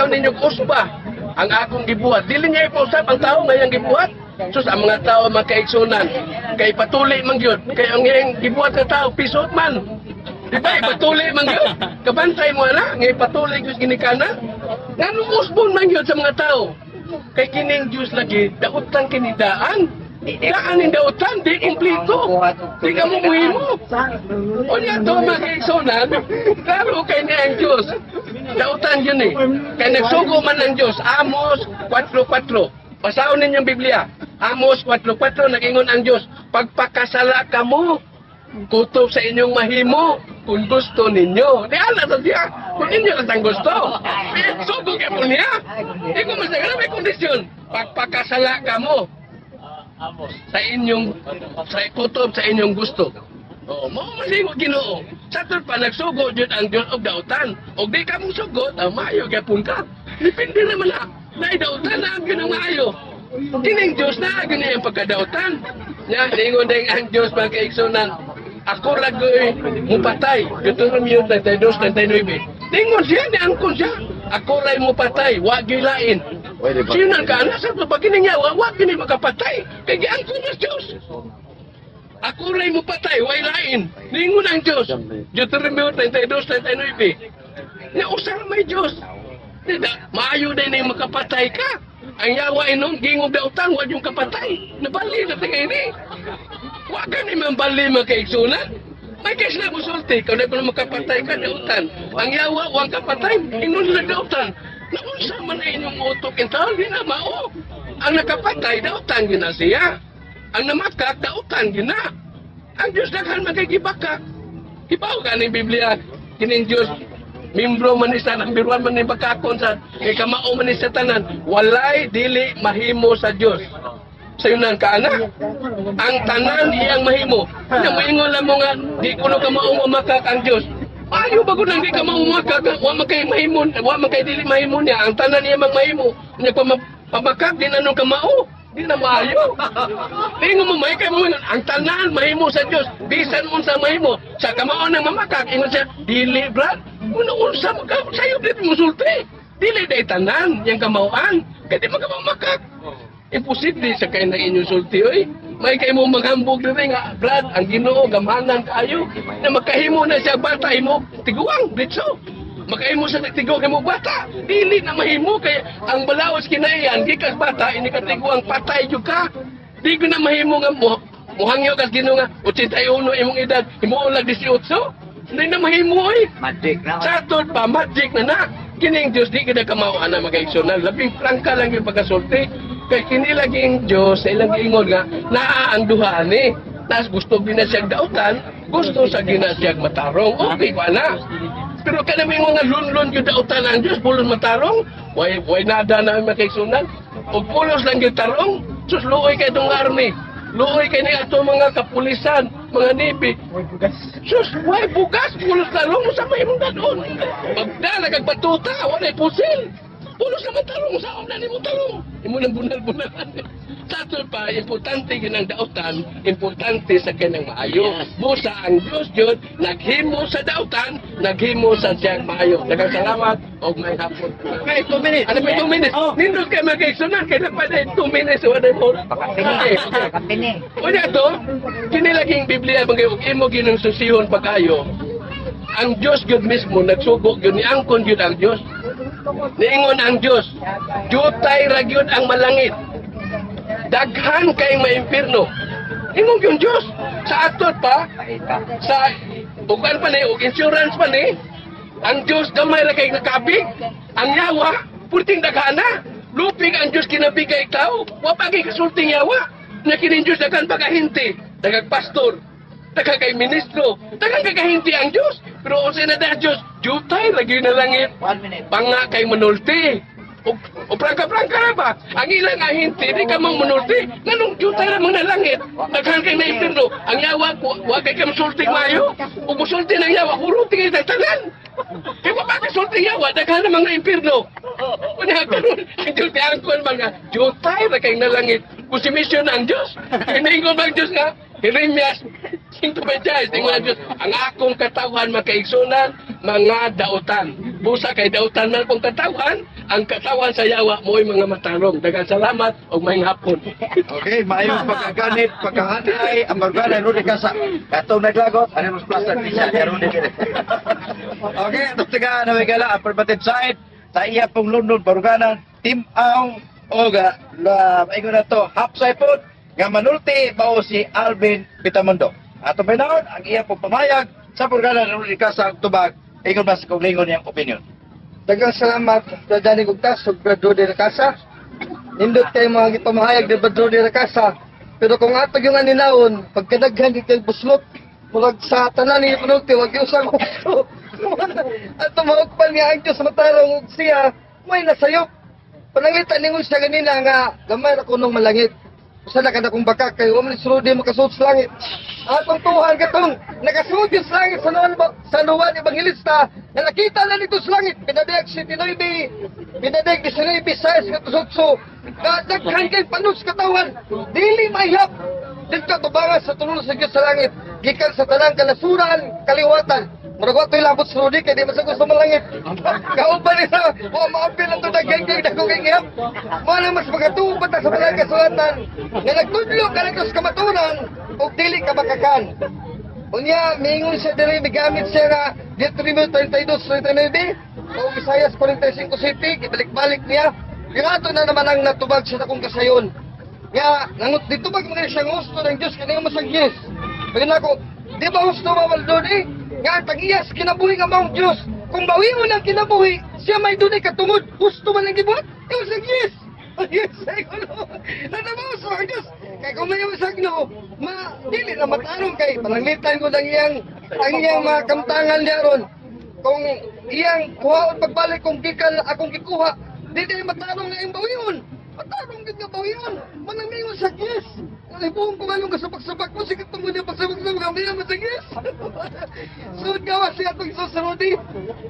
S3: ninyo usba ang akong gibuhat. Dili niya ipausap ang tao nga iyang gibuhat. Sus, ang mga tao, mga kaigsunan, kay patuli man gyud, kay ang iyang gibuhat nga tao, pisot man. Di ba, ipatuli man gyud? Kabantay mo ana, nga ipatuli gyud ginikana. Nganong usbon man gyud sa mga tao? Kay kining Diyos lagi, dautan kini daan. Daan ang dautan, di kumpleto. Di ka mo muhimo. Unya to, mga kaigsunan, klaro kay ni ang Diyos. Dautan yun eh. Kay nagsugo man ang Diyos, Amos 4.4. Basahon ninyong Biblia. Amos 4.4, nag-ingon ang Diyos, "Pagpakasala kamo, kutob sa inyong mahimo kung gusto ninyo." Di ala sa siya, kung inyo lang gusto. Eh, sugo kay po niya. Di ko mas may kondisyon. Pagpakasala kamo, sa inyong sa kutob sa inyong gusto. Oh, mao masigo Ginoo. Sa tul pa nagsugo jud ang Dios og dautan. Og di ka mo sugot, ah, maayo gyapon ka. Depende naman na. Naay dautan na ang ginoo maayo. Kining Dios na gyud ang pagkadautan. Nya ningon din ang Dios, mga kaigsunan. "Ako ragoy mupatay." Deuteronomio 32:39. Ningon siya, niangkon siya. "Ako ray mupatay, wa gyud lain."
S1: Pwede ba?
S3: Sino ka anak sa pag kini niya, wa kini makapatay. Kay giangkon niya Diyos. "Ako ray mupatay, way lain." Ningon ang Diyos. Deuteronomio 32:39. Nga usa may Diyos. Di maayo din na makapatay ka. Ang yawa inom, gingog dautan, wa yung kapatay. Nabali na tingay ni. Wa ka ni mambali, mga kaigsunan. May kay sila musulti, kung na makapatay ka, dautan. Ang yawa, wang kapatay, ingon na dautan. Naunsa man ay inyong utok in taon, di na mao. Ang nakapatay, dautan yun na siya. Ang namakak, dautan yun na. Ang Diyos daghan man kay gibakak. Ibaw ka ng Biblia, kining Diyos, membro man ni sa number one man ni bakakon sa kay kamao man ni sa tanan, walay dili mahimo sa Diyos. Sayunan ka ana. Ang tanan iyang mahimo. Nya moingon lang mo nga di kuno ka mao mamakak ang Dios. Ayo ba nang di ka mao mamakak, wa man kay mahimo, wa man kay dili mahimo niya. Ang tanan iya mang mahimo. Nya pa pamakak di na nung ka mao. Di na maayo. Tingo mo may kay mo ang tanan mahimo sa Dios. Bisan unsa mahimo. Sa kamao nang mamakak ingon siya dili brad. Kuno unsa man ka sayo di musulti. Dili day tanan yang kamauan. Kay di man ka mamakak. Imposible sa kay ng inyong sulti, oy. May kay mo maghambog diri nga, "Brad, ang Ginoo gamhanan kaayo na makahimo na siya bata imo tiguang ditso. Makahimo sa tiguang imo bata." Dili na mahimo kay ang balaos kinaiyan gikas bata ini ka tiguang patay jud ka. Di ko na mahimo nga mo muhangyo kas Ginoo nga 81 imong edad, himo lag 18. Hindi na mahimo oy.
S4: Magic na.
S3: Sa atod pa, magic na na. Kining Diyos, di kita kamao na magaigsunan. Labing prangka lang yung pagkasulti. Kay kini laging Diyos, sa ilang giingon nga, naa ang duha ni. Tas gusto gina siyang dautan, gusto sa gina siyang matarong. Okay pa na. Pero kada may mga lunlun yung dautan ang Diyos, pulos matarong, way nada na makaigsunan. O pulos lang yung tarong, sus luoy kay itong army. Luoy kay ni ato mga kapulisan, mga Navy. Sus, way bugas, pulos tarong, sa may mong dadon. Pagdala kag batuta, walay pusil. Pulos naman tarong, sa na nimo tarong. Imo nang bunal-bunalan. Sa ato pa, importante yun ang dautan, importante sa kanang maayo. Busa ang Diyos Diyos, naghimo sa dautan, naghimo sa siyang maayo. Daghang salamat, og may hapon.
S1: Okay, 2 minutes.
S3: Ano pa 2 minutes?
S1: Oh.
S3: Nindot kay magkaigsunan, kay na pa 2 minutes, wala mo. Okay.
S5: Kapini.
S3: Unya to, kini laging Biblia mga ug imo ginang susihon pag-ayo. Ang Dios gyud mismo nagsugo gyud ni angkon gyud ang Dios. Niingon ang Dios, "Jutay ra gyud ang malangit. Daghan kay maimpirno." Ingon gyud Dios. Sa atod pa sa ugan pa ni og insurance pa ni ang Dios gamay ra kay nakabig. Ang yawa purting daghana. Lupig ang Dios kinabigay ikaw. Wa pa kay kasulting yawa. Na kining Dios daghan pa kahinti, daghang pastor, daghang kay ministro, daghang kay kahinti ang Dios. Pero unsa na da Dios, jutay ra gyud na langit.
S4: 1 minute.
S3: Panga kay manulti. O prangka-prangka na ba? Ang ilang ahente, di ka mang munulti. Nganong jutay ra mga nalangit? Daghan kay na. Ang yawa, wa kay ka musulti mayo. O musulti ng yawa, huruti kay tanan. Kaya wa pa kasulti yawa, daghan na mga impirno. Unya karon, ang jutay angkon mga jutay ra kay nalangit. Kung si mission ang Diyos, hiningon bang Diyos nga, Jeremias 5:26, ingon ang Diyos, ang akong katawan makaigsunan, mga dautan. Busa kay dautan man kong katawan, ang katawan sa yawa mo'y mga matarong. Daghang salamat ug maayong hapon.
S1: Okay, maayong pagkaganit, pagkahanay, ang bargana, Rudy Casa. Katong naglagot, ano mas plaza, bisa, Rudy. Okay, itong taga na may gala, affirmative side, sa iya pong lunod, baruganan, Team Aung, Oga, la, maingon na to, hapsay po, nga manulti, mao si Alvin Pitamondo. Ato pa naon, ang iya pong pamayag, sa bargana ni Rudy Casa, ang tubag, ingon ba sa kung lingon niyang opinion.
S2: Daghang salamat, Brad Danny Gugtas ug Brad Rudy Racasa. Nindot kay mga gipamahayag ni Brad Rudy Racasa. Pero kung ato yung aninawon, pagkadaghan di kay buslot, murag sa tanan ni panulti, wag yung sa gusto. At maugpan nga ang Diyos matarong ug siya, may nasayop. Pananglitan ningon siya ganina nga gamay ra kunong malangit. Usa na kada kong baka kay wa man si Rudy makasuod sa langit. Atong tuhan katong nakasuod yun sa langit sa Juan, sa Juan Evangelista na nakita na nito sa langit pinadayag 79 pinadayag 19 size ngadto 8 daghan kay panos katawan dili mahihap didto tubangan sa tulo sa Dios sa langit gikan sa tanang kalasuran kaliwatan. Murag wa to'y labot sa Rudy kay di man sa gusto malangit. Kauban nila, wa maapil ang daghan kay dako kay ngihap. Mao na mas magatuo pa ta sa mga kasulatan nga nagtudlo ka sa kamaturan ug dili ka makakan. Unya, mingon siya diri, migamit siya nga Deuteronomy 32:39 o Isaias 45:7, ibalik-balik niya. Grato na naman ang natubag sa akong kasayon. Nga, nangut dito bag mga siya gusto ng Diyos, kanya mo sa Diyos. Pagin ako, di ba gusto mawal doon eh? Nga, ang tag-iyas, kinabuhi nga maong Diyos. Kung bawion ang kinabuhi, siya may doon eh, katungod. Gusto man ang gibuhat, ikaw sa Diyos. Yes, ay ko no. Natabaw sa Diyos. Kay kung may usag no, ma dili na matanong kay pananglitan ko lang ang iyang mga kamtangan niya ron. Kung iyang kuhaon pagbalik kung gikan akong gikuha, dili matanong na iyang bawion. Matanong gid nga bawion. Manang mingon sa Diyos. Nalibuhong ko nganong kasabak-sabak mo, sige tungod niya pagsabak-sabak, kami naman sa Diyos. Sud gawa siya itong Isus Rudy.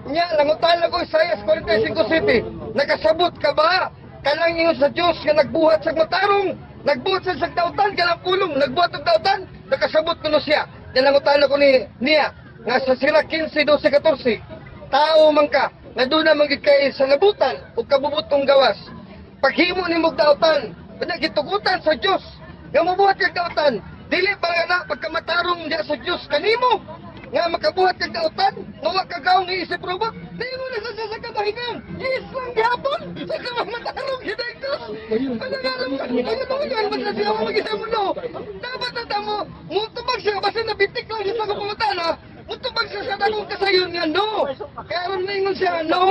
S2: Nya, langutan lang ko Isaias 45:7. Nakasabot ka ba? Kanang ingon sa Dios nga nagbuhat sa matarong, nagbuhat sa dautan kanang pulong, nagbuhat og dautan, nakasabot kuno siya. Nya langutan ko ni niya nga sa sila 15, 12, 14. Tao man ka, nga doon na man gid kay sa labutan ug kabubutong gawas. Paghimo nimo og dautan, unya gitugutan sa Dios nga mobuhat kag dautan, dili ba nga na pagkamatarong diya sa Dios kanimo nga makabuhat kag dautan, nga wa ka gaong iisip robot, ningon na sa kamahingan. Yes lang gihapon. Sa kamatarong gid ang Dios. Ano nga alam ka? Ano ba yan? Basta siya mo mag no. Dapat na tamo, mutubag siya basta nabitik lang siya sa kapangutana. Mutubag siya sa dakong kasayon nga no. Kaya aron ningon siya no.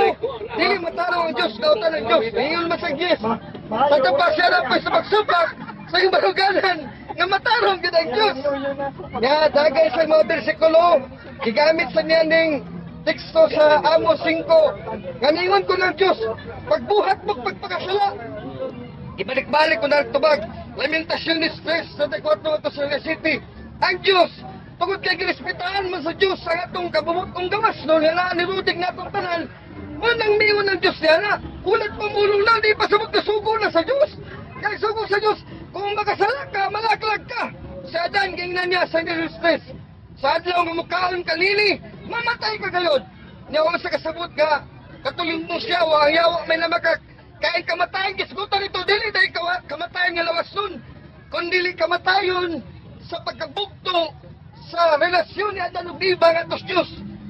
S2: Dili matarong ang Dios, dautan ang Dios. Ningon man sa Diyos. Pagka siya na pa sa pagsubak sa iyong baruganan nga matarong gid ang Dios. Nga dagay sa mga bersikulo, gigamit sa niya ning teksto sa Amos 5. Nga ningon ko ng Dios, pagbuhat mo pagpakasala, ibalik-balik ko na ang tubag. Lamentaciones 3, sa 4 to sa City. Ang Diyos, tungod kay girespetaan man sa Diyos ang atong kabubutong gawas, no, nga naa ni Rudig na atong tanan, manang miyon ng Diyos niya na, kulat pamulong na, di pa sa magkasugo na sa Diyos. Kay sugo sa Diyos, kung makasala ka, malaklag ka. Sa Adan, gingnan niya sa Jesus Christ. Sa adlaw nga mukaon kanini, mamatay ka gayon. Niya wa sa kasabot nga, katulong mo siya, wa ang yawa may namakak. Kaya kamatayan, gisgutan ito, dili dahil kamatayan nga lawas nun. Kundi kamatayon sa pagkabugto sa relasyon ni Adan ug Eva nga atos Diyos.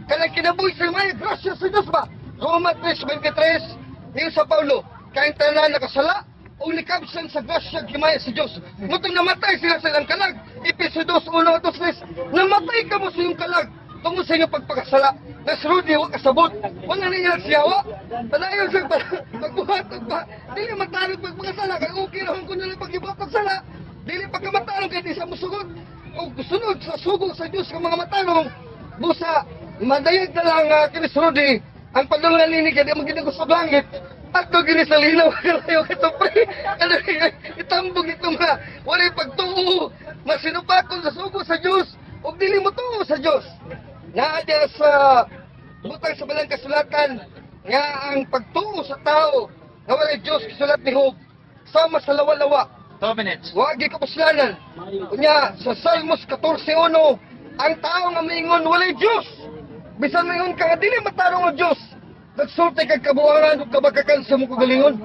S2: Kanang kinabuhi sa may grasya sa Diyos ba? Roma 3:23, niyo sa Paulo, kayang tanan nakasala, o likabsan sa grasya himaya sa Diyos. Mutong namatay sila sa ilang kalag. Episo 2, 1, 2, 3, namatay ka mo sa iyong kalag tungod sa inyong pagpakasala. Nasrudi, wa kasabot. Wala na niya siyawa. Padayon sa pagbuhat, dili matarong pagpakasala. Kay okay ra ko nila paghibuhat pagsala. Dili pagkamatarong kay di sa musugot. O sunod sa sugo sa Diyos ng mga matarong, busa madayag na lang Chris Rudy. Ang padulngan nini kay di man gid ko sa langit. Ato gini sa linaw kalayo kato, pre. Ano, itambog ito mga walay pagtuo. Masinupakon sa sugo sa Dios ug dili mo tuo sa Dios. Naa diya sa butang sa balang kasulatan nga ang pagtuo sa tao nga walay Dios, kisulat ni Job, sama sa lawa-lawa.
S1: 2 minutes.
S2: Wa gikapuslanan. Unya sa Salmos 14:1, ang tao nga miingon walay Dios. Bisan maingon ka nga dili matarong ang Dios, nagsulti kag kabuangan ug kabakakan sa imong kagalingon.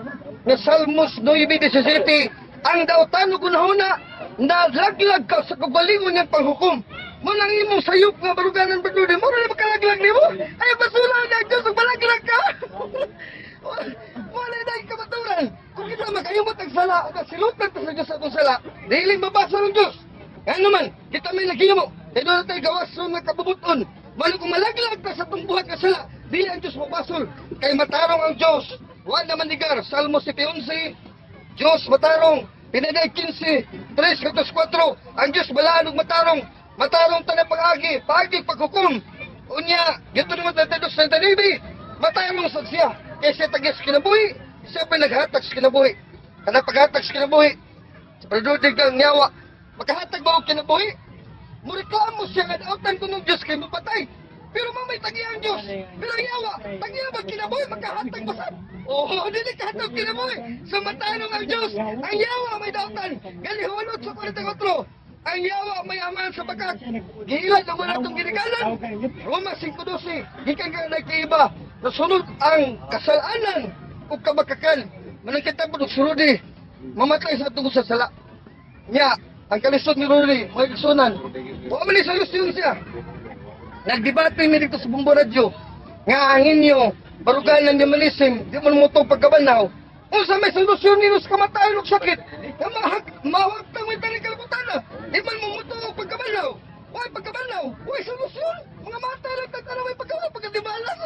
S2: Nga Salmos 9:17, ang dautan ug hunahuna nalaglag ka sa kagalingon niyang panghukom. Mo nang imong sayop nga baruganan badudi mo na makalaglag nimo. Ay basura na ang Dios ug malaglag ka. Wala na yung kamaturan. Kung kita makayumot ang sala, o silutan ta sa Diyos atong sala, dili mabasa ng Diyos. Nga naman, kita may naghimo. Kaya doon tayo gawas nga kabubuton. Malo kung malaglag ta sa itong buhat nga sala, dili ang Diyos mabasol. Kay matarong ang Diyos. Wa naman nigar, Salmo 7:11, Diyos matarong. Pinaday 15, 3, 4, ang Diyos balaan ug matarong. Matarong tanang pag-agi, paagi paghukom. Unya, gito naman 32:39, matarong sad siya. Kay siya tagis kinabuhi, siya pa naghatag sa kinabuhi. Kanang paghatag sa kinabuhi, sa pagdudig ng nyawa, makahatag ba og kinabuhi? Mureklamo siya nga dautan ko ng Diyos kay mapatay. Pero mamay tagi ang Diyos. Pero ang yawa, tagi ba kinabuhi, makahatag ba sad? Oo, dili kahatag kinabuhi. Sa matanong ang Diyos, ang yawa may dautan. Gali Juan 8:44. Ang yawa may aman sa bakak. Giilad ang wala itong ginikanan. Roma 5:12. Gikan ka nagkaiba. Nasunod ang kasalanan ug kabakakan. Manang kita po sunod eh. Mamatay sa tungkol sa sala. Nya, ang kalisod ni Rudy, mga kasunan, wa man ni solusyon siya. Nagdebate mi dito sa Bumbo Radyo nga ang inyo baruganan ni Malisim, di mo mo pagkabanaw. Unsa may solusyon nino sa kamatayon ug sakit? Nga mahag mawagtang may taning kalibutan na. Di man mo mo pagkabanaw. Way pagkabanaw, way solusyon. Mga mata lang tagtanaw may pagkabanaw pagkadibalas.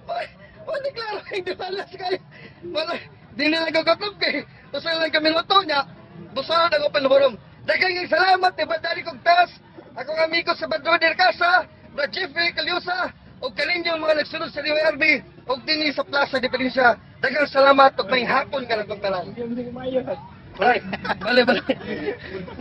S2: Way, way klaro kay dibalas kayo. Wala, di nila gagakab kay. Basta lang kami luto niya. Busa na open forum. Daghang salamat ni Badari kong tas. Akong amigo sa Badroder Casa, Brad Jeffrey Caliosa, ug kaninyong mga nagsunod sa DYRB, ug dinhi sa Plaza de Provincia. Daghang salamat ug may hapon ka ng tanan. Right. Bale, bale.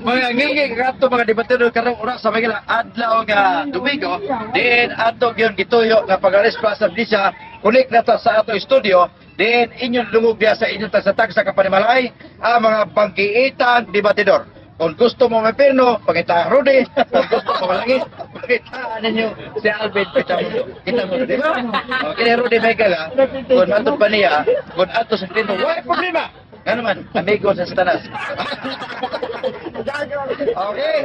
S1: Mga nginging ato mga debatero karong oras sa mga adlaw nga Domingo, diin ato gyud gituyo nga pag-alis Plaza Blisha, connect na ta sa ato studio, diin inyong lungog diya sa inyong tagsa-tagsa ka panimalay ang mga banggiitan debatidor. Kung gusto mo may pirno, pangita Rudy. Kung gusto mo malangit, pangita ninyo si Alvin Pitamundo. Kita mo, di ba? Okay, Rudy Michael, ha? Kung ato pa niya, kung ato sa dito, why problema? Nga naman, amigo sa Satanas. Okay,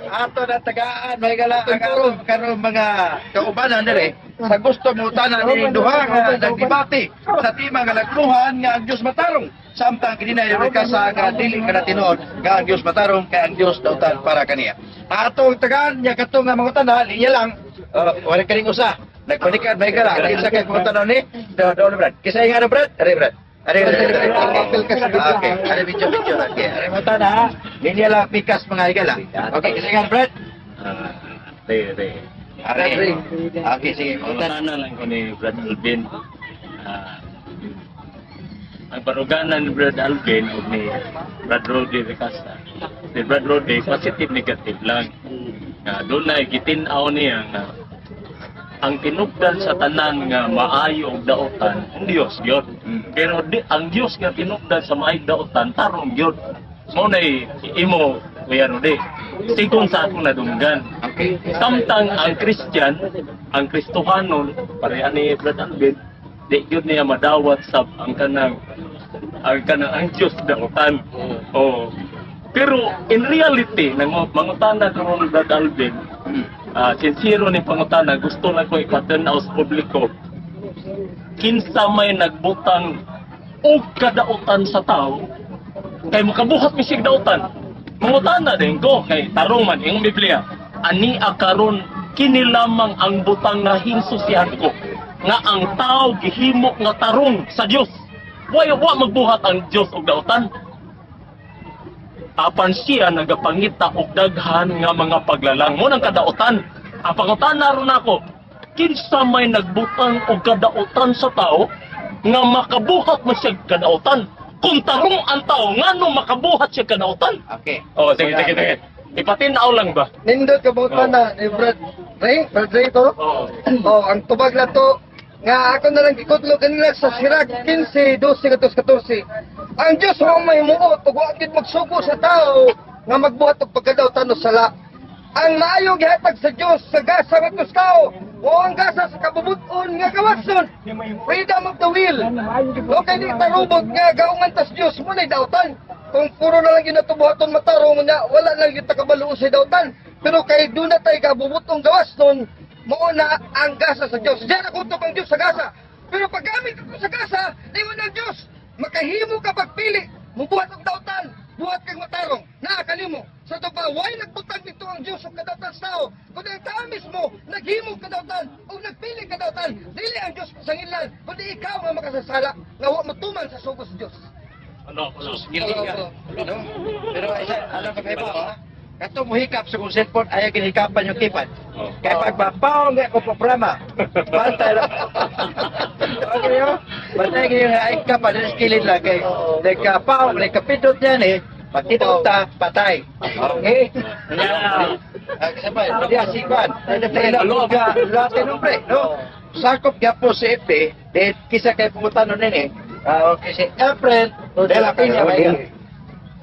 S1: ato na tagaan, may gala ang atong karon mga kaubanan dire sa gusto mo tanan ni duha nga nagdebate sa tema nga nagluhan nga ang Dios matarong, samtang kini na ka sa nga dili ka na tinuod nga ang Dios matarong kay ang Dios dautan para kaniya. Atong tagaan nya kato nga mga tanan linya lang, wala kaning usa. Nagpanikan, may gala kinsa kay mga tanan ni do do Brad. Kisay nga no, Brad? Are, Brad. Are, are, are. Okay, are video video. Okay, are mo tanan ha. Linya lang pikas mga higala. Okay, kisay nga, Brad?
S6: Ah, re, re.
S1: Are. Okay, sige.
S6: Pangutana lang ko ni Brad Alvin. Ang baruganan ni Brad Alvin o ni Brad Rody Ricasa. Ni Brad Rody, positive negative lang. Nga doon na gitin-aw niya nga ang tinubdan sa tanan nga maayo og daotan ang Dios gyud. Pero di, ang Dios nga tinubdan sa maayong daotan tarong gyud. Mao nay imo, Kuya Rody. Sigon sa akong nadunggan.
S1: Okay.
S6: Samtang ang Christian, ang Kristohanon, pareha ni Brad Alvin, di gyud niya madawat sa ang kanang ang Dios daotan. Oh. Pero in reality, nang mangutana karon ni Brad Alvin, sincero ni pangutana, gusto lang ko ipatanaw sa publiko. Kinsa may nagbutang og kadautan sa tao, kay makabuhat mi sig dautan. Mangutana din ko kay tarong man ing Biblia. Ani karon kini lamang ang butang nga hinsusihan ko nga ang tao gihimo nga tarong sa Dios. Way wa magbuhat ang Dios og dautan. Apan siya nagapangita og daghan nga mga paglalang mo ng kadautan. Ang pangutana ron ako, Kinsa may nagbutang og kadautan sa tao nga makabuhat man siya kadautan? Kung tarong ang tao, ngano makabuhat siya kadautan?
S1: Okay.
S6: Oh, sige, sige, sige. Ipatinaw lang ba?
S2: Nindot ka buta na ni Brad Ray, Brad Ray to.
S6: Oo.
S2: Oh, ang tubag na to nga ako na lang gikutlo kanila sa Sirach 15, 12, 14. Ang Diyos mo may muot ug wa gid magsugo sa tao nga magbuhat og pagkadawtan o sala. Ang maayo gihatag sa Dios sa gasa ngadto sa tao o ang gasa sa kabubut-on nga kawatson. Freedom of the will. O kay di tarubot nga gaungan tas Dios mo nay dautan. Kung puro na lang ginatubuhaton matarong na wala lang gyud takabalo sa dautan. Pero kay doon na tay kabubutong gawas nun, mao na ang gasa sa Dios. Diyan ako ang Dios sa gasa. Pero pag gamit ko sa gasa, ingon ang Dios, makahimo ka pagpili, mubuhat og dautan, buhat kang matarong, naa kanimo. Sa to pa, why nagbutang dito ang Dios og kadautan sa tao? Kundi ang tao mismo naghimo kadautan o nagpili kadautan, dili ang Dios sangilan, kundi ikaw nga makasasala nga wa matuman sa sugo sa Dios.
S6: Ano? Ano?
S1: Sus, gili ka. No? Pero isa, alam ka kayo ba? Kato mo hikap sa kong cellphone, ayaw ginhikapan yung keypad.
S6: Oh.
S1: Kaya pag mapaw nga ako programa, bantay lang. Okay yo? Bantay kayo nga ay kapan, dili kilid lang kay nagkapaw, nagkapindot niyan eh. Pagkita ta, patay. Okay?
S6: Yeah.
S1: Ah, sabay, diya si Kwan. Ila ka Latin hombre, no? Sakop gyapon si FP, dahil kisa kay pungutano nini. Ah, okay si April de la Peña ba yun?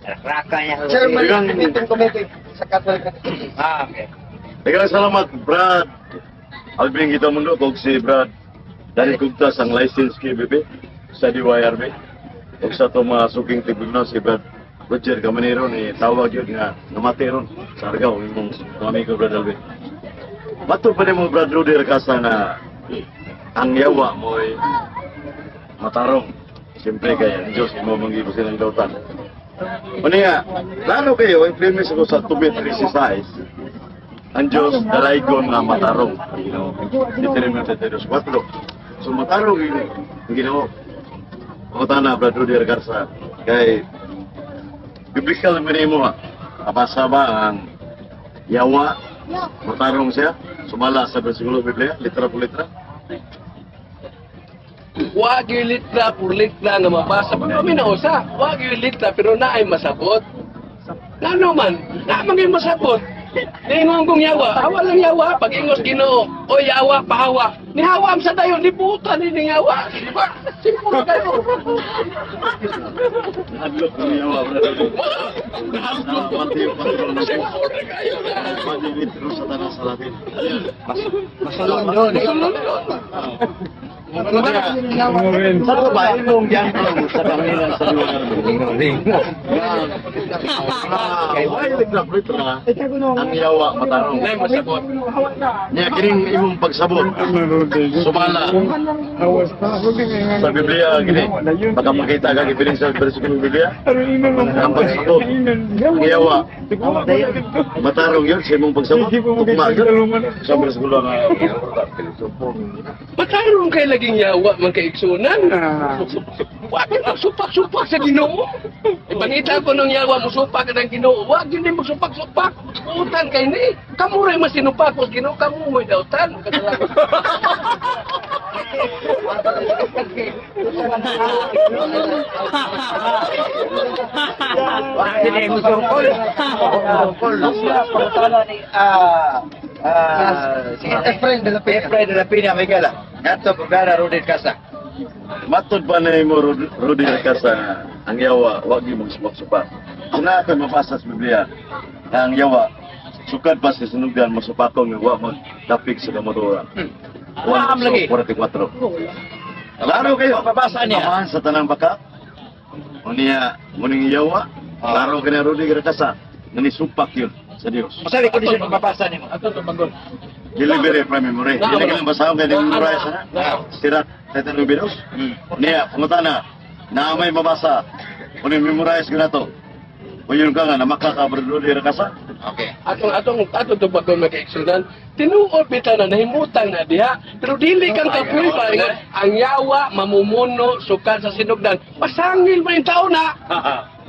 S4: Raka niya.
S2: Chairman ng meeting committee sa Catholic Catechism.
S1: Ah, okay.
S7: Daghang salamat, Brad. Alvin Gitamundo, kog si Brad Dani Gupta ang license KBB sa DYRB. Ug sa itong mga suking tigugnaw si Brad Roger Caminero ni tawag yun nga namati ron sa Argao, imong mga amigo Brad Alvin. Matod pa nimo Brad Rudy Racasa na ang yawa mo'y matarong. Siyempre kay ang Diyos mo manggibo silang dautan. Unya, klaro kayo, ang premise ko sa tubit 36, ang Diyos dalaygon nga matarong ang Ginoo. Deuteronomio 32:4. So matarong yun ang Ginoo. O tana, Brad Rudy Garza, kay biblical naman mo ha. Abasa ba ang yawa, matarong siya, sumala sa bersikulo Biblia, litra po litra.
S3: Wag yung litra por litra nga mabasa. Pero kami na usa. Wag yung litra pero naay masabot. Ngano man, naa man gyud masabot. Ningon kong yawa, hawa lang yawa, pag ingos Ginoo, o yawa pahawa. Ni hawa am sa dayon, ni buta ni ning yawa. Di ba? Simple kayo.
S7: Hadlok ng yawa, Brad Rudy. Mateo 4,
S3: Simple kayo na.
S7: Pag-litro sa tanang sa Latin.
S2: Masulong yun.
S3: Masulong yun.
S7: Sa to ba, imong yantong sa kanila sa liwanag. Kay why litra po litra, ang yawa matarong.
S3: Nay masabot.
S7: Niya kining imong pagsabot. Sumala sa Biblia gini. Baka makita ka gibiling sa bersikulo ng Biblia. Ang pagsabot, ang yawa matarong yun sa imong pagsabot. Tugma yun sa bersikulo nga.
S3: Matarong kay laging yawa man kay igsunan. Wag yung supak-supak sa Ginoo. Ipangita ko nung yawa mo supak ng Ginoo. Wag yun din mo supak-supak. Utan kay ni. Kamu rin masinupak ko Ginoo kamu mo dautan. Kasalanan.
S1: Sige, musungkol. Musungkol. Pangutana ni si
S2: Efren de la Peña.
S1: Efrain de la Peña, Miguel. Ngadto Bugara Rudy Casa.
S7: Matod pa na imo Rudy Racasa ang yawa wag gyud magsupak-supak. Kung naa kay mabasa sa Biblia nga ang yawa sukad pa sa sinugan masupakong nga wa magdapig sa kamatuoran.
S1: Naam lagi.
S7: 44. Klaro kayo.
S1: Mabasa niya.
S7: Amahan sa tanang baka. Unya muning yawa. Klaro kay na Rudy Racasa nga nisupak yun sa Dios.
S1: Unsa ni kondisyon mabasa nimo?
S3: Ato to bagon.
S7: Delivery from memory. Dili ka lang basahon kay memorize na. Sirat 32. Niya, pangutana. Na may mabasa. Kung memorize ko na to. O yun ka nga, namaka ka, Brad Rudy Racasa.
S1: Okay.
S3: Atong atong ato to bagon makaigsunan. Tinuod bitaw na nahimutang na diha. Pero dili kang kapoy ba ingon ang yawa mamumuno sukad sa sinugdan. Pasangil man yung tao na.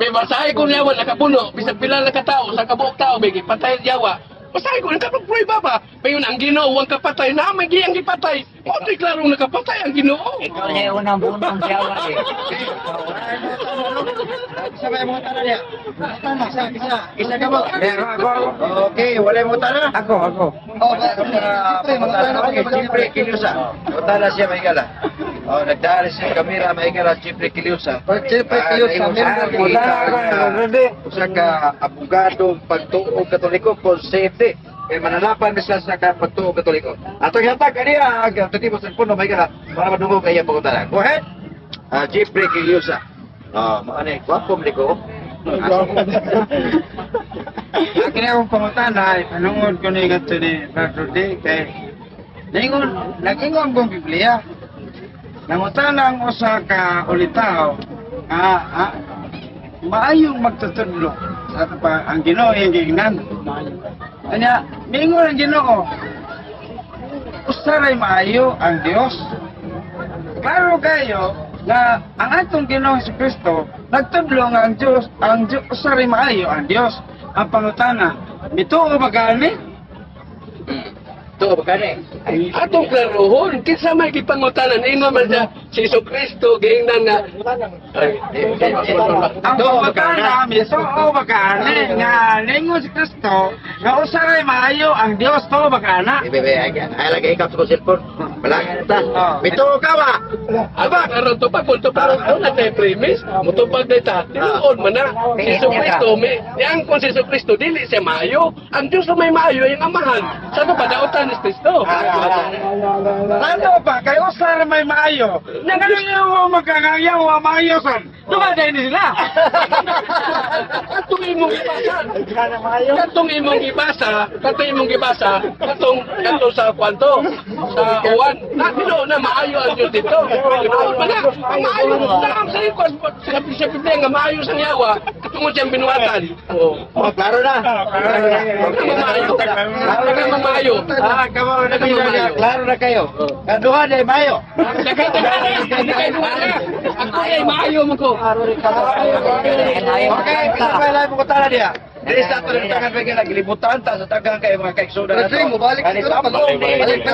S3: May basahe kung yawa nakapuno, bisag pila na katao sa kabuok tao bigi patay ang yawa. Basahin ko, nagkapag prueba ba? Payon ang Ginoo ang kapatay na may giyang gipatay. O di klarong nakapatay ang Ginoo.
S4: Ikaw na yung unang bunong siyawa eh.
S1: Isa ba yung mga tana niya? Isa, isa. Isa ka mo. Okay, wala yung mga tana?
S2: Ako, ako. Oh, siyempre, mga tana ko.
S1: Okay, Jeffrey Kilusa. Utala siya, mahigala. Oh, nagdaan siya kamera, mahigala, Jeffrey Kilusa.
S2: Oh, Jeffrey Kilusa, member.
S1: Usa ka abogado pagtuo Katoliko konsete. Kay manalapan mi siya sa ka pagtuo Katoliko. Atong hatag kaniya ang tatibo sa puno mahigala para madungog kay iyang pangutana. Go ahead. Ah, Jeffrey Kilusa. Ah, maanay, gwapo man ko.
S8: Akin akong pangutana ay panungod ko ni ganito ni Brad Rudy kay ningon nag-ingon kong Biblia. Nangutana ang usa ka ulitaw maayong magtutudlo sa ato pa ang Ginoo iyang giingnan. Anya, mingon ang Ginoo. Usa ray maayo ang Dios. Klaro kayo nga ang atong Ginoong Kristo nagtudlo nga ang Dios usa ray maayo ang Dios. Ang pangutana, mituo ba gani?
S1: Tuo ba kani?
S3: Atong klarohon, kinsa may gipangutanan ingon man siya si Jesu Kristo giingnan nga ay,
S8: Ang pangutana, mituo ba gani nga ningon si Kristo nga usa ray maayo ang Dios, tuo ba gana?
S1: Bebe, ay ay lagi ikaw sa cellphone. Balangan ta. Bito ka ba?
S3: Aba, karon tupag kung tupag ako na tayo premise, mutupag na ta. Tinuod man na. Si Jesu Kristo, may, yang kung si Jesu Kristo, dili siya maayo. Ang Diyos na may maayo, yung amahan. Sa ito, padautan ni Kristo.
S8: Lalo pa kay usa ra may maayo. Nya ngano yung magkangayaw wa maayo son. Dumaday ni sila.
S3: Katong imong gibasa. Katong imong gibasa, katong imong gibasa, katong katong sa kwanto, sa uwan. Na tinuod na maayo ang Diyos dito. Tinuod man na. Ang maayo na ang sa ikon sa Biblia nga maayo sa yawa, katungod siyang binuhatan. Oo.
S1: Oh, klaro na.
S8: Klaro na.
S3: Maayo. Klaro na maayo.
S1: Ah, kamo na
S3: Maayo.
S1: Klaro na kayo. Kaduha na mayo.
S3: Hindi kayo duha na. Ako ay maayo mo ko.
S1: Okay, pila pa mo kutana niya. Dili sa ato rin tangan ba gilibutan ta sa tagang kay mga kaigsunan
S2: Brad Ray, mubalik
S1: Kani
S2: siguro
S1: sa
S2: pag-
S1: balik
S2: balik.